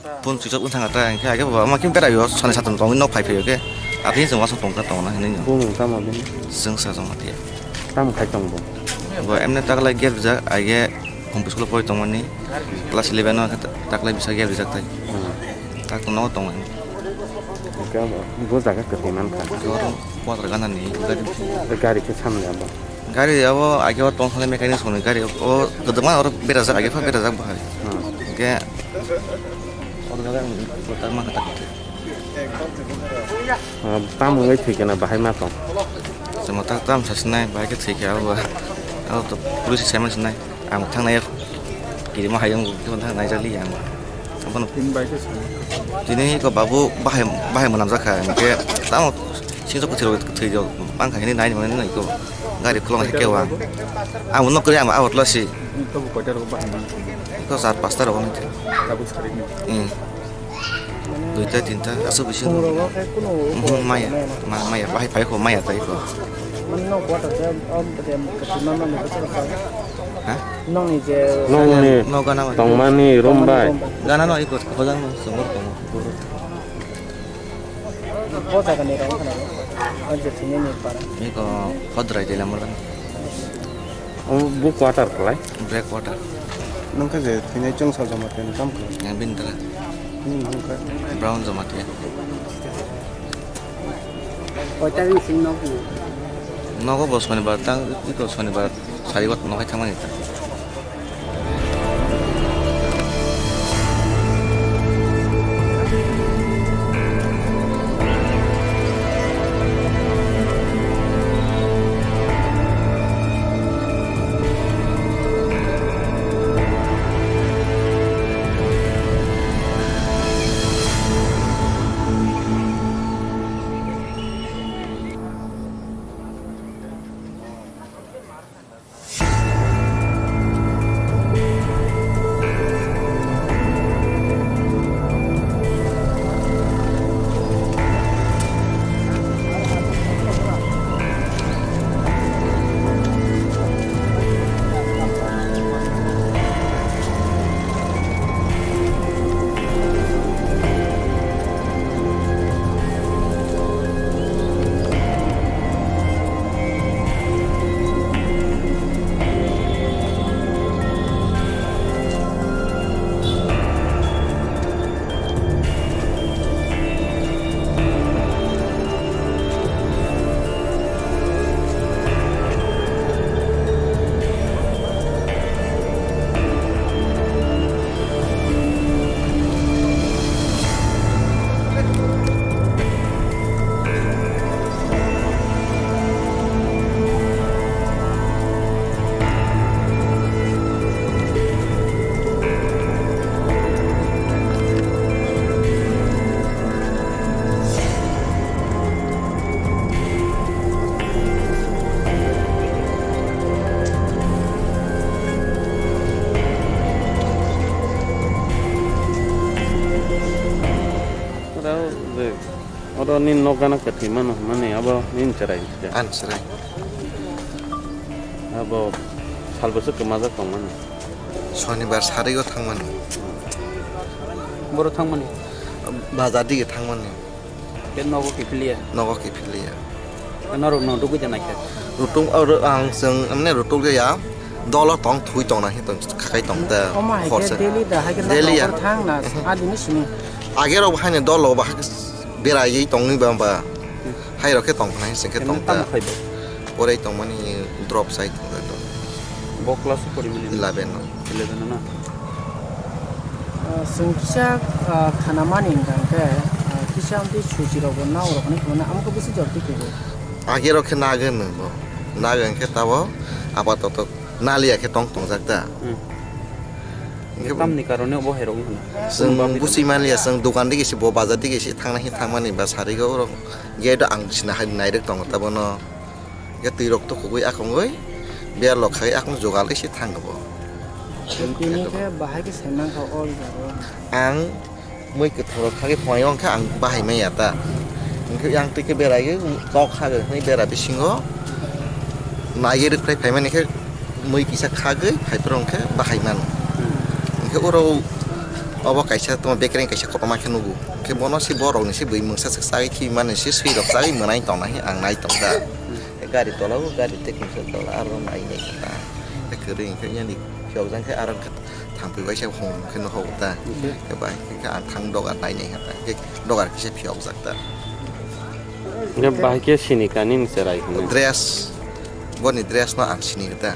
Phone switch off wngkha ta, hingke age bo ma kim berai o, sani satung tongwi nok phai phai o ke. Ati chwng wasong tongkha tongna hinwi no. Bumung tamo bini? Chwng sa joma tiya. Tamo khai tong bo? Bo emne taklai gate rijak, age home school pori tongmani. Class eleven o taklai bisa gate rijak tai. Hmm. Tak tong nogo tongmani. Hingke bo jaga kwtwi mankha. Oro quarter gana ni gari. Gari khe samni abo? Gari abo age o tong thani mechanic songni gari o kwdwkma oro berajak, age pha berajak bahai. Hmm. Hingke oro gari ang kwtak mankha tak kwtwi. Ah, tamo wngwi thwi khe na bahai ma tong? Chwng tak tam sasinai, bahai khe thwi khe abo ba. Abo to police sai ma sinai. Ang thangnai kirima hayung khe thangnai jali ang. Abono tini ko babu bahai, bahai mwnam jakha, hingke tamo singso kwthwi rok thwi rok bangkha hini nai mwnai ko gari khulong khe kewang. Ang nok kri ang abo tla si. Ko sar pasta rok. Duita, tinta, aswk bisingo. Phungrok o khe kunu Mhm, maya, ma-, maya, bahai phai kho, maya tai kho. Mano quarter khe, o, de, kachi mama ni bwswk khe. Ha? Nokni je Nokni No gana bai. Tongmani room bai. Gana no iko, hojang no, sumur tongo. O jaga ni rong khana. O je thini ni para. Iko, hodrai de lamulan. Omo bo quarter khlai? Black quarter. Nung khe je thwinai chwng sal joma twi kam khlai? Yang bini dara. Hmm, nung khe. Brown joma twi. Koita ring sing nok ni? Nogo bo sonibar tang, iko sonibar sari o nohai thangmani ta. Oro je, oro nini nok gana kwthwi mano hwnmani abo nini chwrai khe? Ani chwrai. Abo sal bwswk kwmajak tongmani? Sonibar sari o thangmani. Boro thangmani? Bazar dige thangmani. Khe nogo kiphiliya? Nogo kiphiliya. Norok no rugwi da naikhe? Rutung, oro ang chwng, mane, rutuk ya, dolo tong, thui tong na hi tong, khakai tong da, Omo hai khe horse. Daily da, hai khe Daily ya. Nokbar thang na, adini simi. Age rok hai ni dolo ba, hai khe berai tongwi ba, ba. Hmm. Hai rok khe tong na, hai se khe Khe tong tamo da. Khai bo? Porai tongmani drop sai tong da. Bo class o pori mani? Eleven o. Eleven o na? Ah, chwng kisa, ah, khanamani hwnkha hwnkhe, ah, kisa amtwi suji rokbo nao rokni hwnmano, amo khe bisi jor twi khe bo. Age rok khe nagwi nw bo. Nagwi hwnkhe tabo apatoto naliya khe tong tongjak da. Hmm. Hwnkhe tamni karone bo hai rok wngkha na? Chwng busi manliya, chwng dokan digi se bo bazar digi se thangna hi thangmani ba sari go rok gate o ang sina hai nairok tongo ta bono. Hwnkhe twi rok tukhugwi akhungwi berlok khai akhung jogal se thang bo. Tini khe bahai khe sai mankha o jaga o. Ang mui kwthang rok khagwi phai wngkha ang bahai manya ta. Hwnkhe yang twi khe berai kok khagwi hwnwi bera bisingo naiwi rwkhlai phaimani khe mui kisa khagwi phai phuru hwnkhe bahai mano. Hwnkhe oro Obo kaisa tamo bekereng kaisa kotorma khe nugo. Khe bono se borok ni se bui mungsa se chagui thwi mani se swi rok chagui mwnai tong nai ang nai tong da. Gari tola o gari te kisa tola aro nai nai kha ta. Kwrwi khe yani phiyok jang khe aro thang pui bai se hong khe no hok ta. Khe bai khe ang thang dogar nai nai kha ta. Khe dogar kisa phiyok jak ta. Bahai khe sini kani ni cherai hwnwi. Dress, boni dress no ang sini kha ta.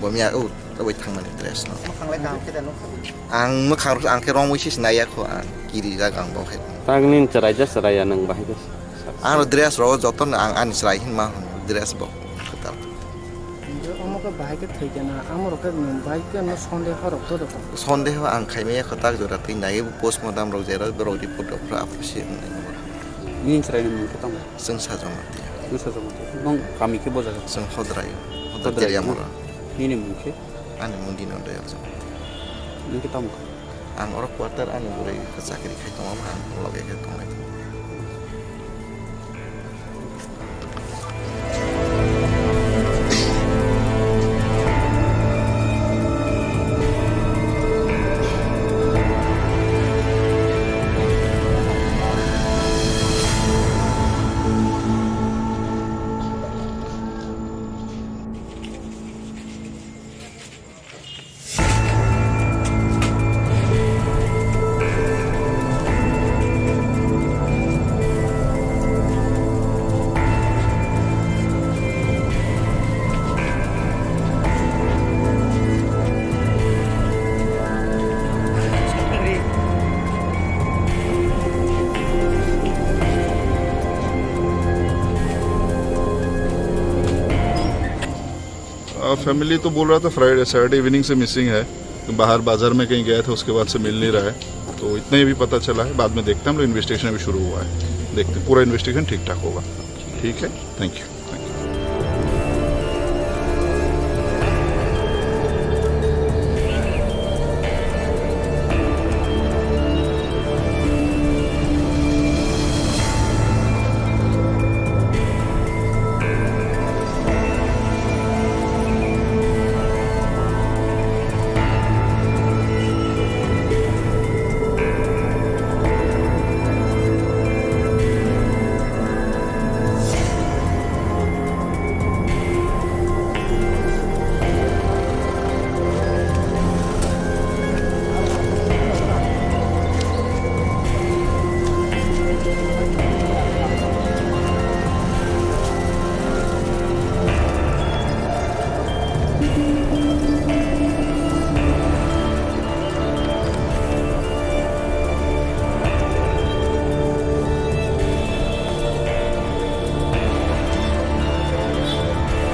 Bo miya o. Tabuk thangmani dress no. Mwkhang lai kaham khe da nukha. Ang mwkhang rok ang khe romwi sis naiya kho ang kirijak ang bo khe. Tangni chwraija chwraiya nwng bahai khe. Ang rok dress rok joto no ang ani chwrai hin ma hwn dress bo kwtal. Omo khe bahai khe thwi khe na amo rok khe nwng bahai khe no sondeho rok to do. Sondeho ang khaimaya kho tak jora twi nai postmortem rok jera borok report rok phra aphru se wngnai. Nini chwraini mung khe tamo? Chwng Sajwng Matia. Chwng Sajwng Matia. Nong kami khe bo jaga? Chwng Hodrai. Hodrai Hodrai, Teriamura. Nini mung khe? Ani mung Dino Doyal Jamatia. Nini khe tamo kha? Ang oro quarter ani bwrwi chakri khai tongma ang loge khe tonglai tongo. Family तो बोल रहा था Friday Saturday evening से मिसिंग है, बाहर बाजार में कहीं गए थे, उसके बाद से मिल नहीं रहा है। तो इतना ही अभी पता चला है, बाद में देखते हैं, हम लोग इन्वेस्टिगेशन अभी शुरू हुआ है, देखते हैं पूरा इन्वेस्टिगेशन ठीक ठाक होगा। ठीक है, थैंक यू।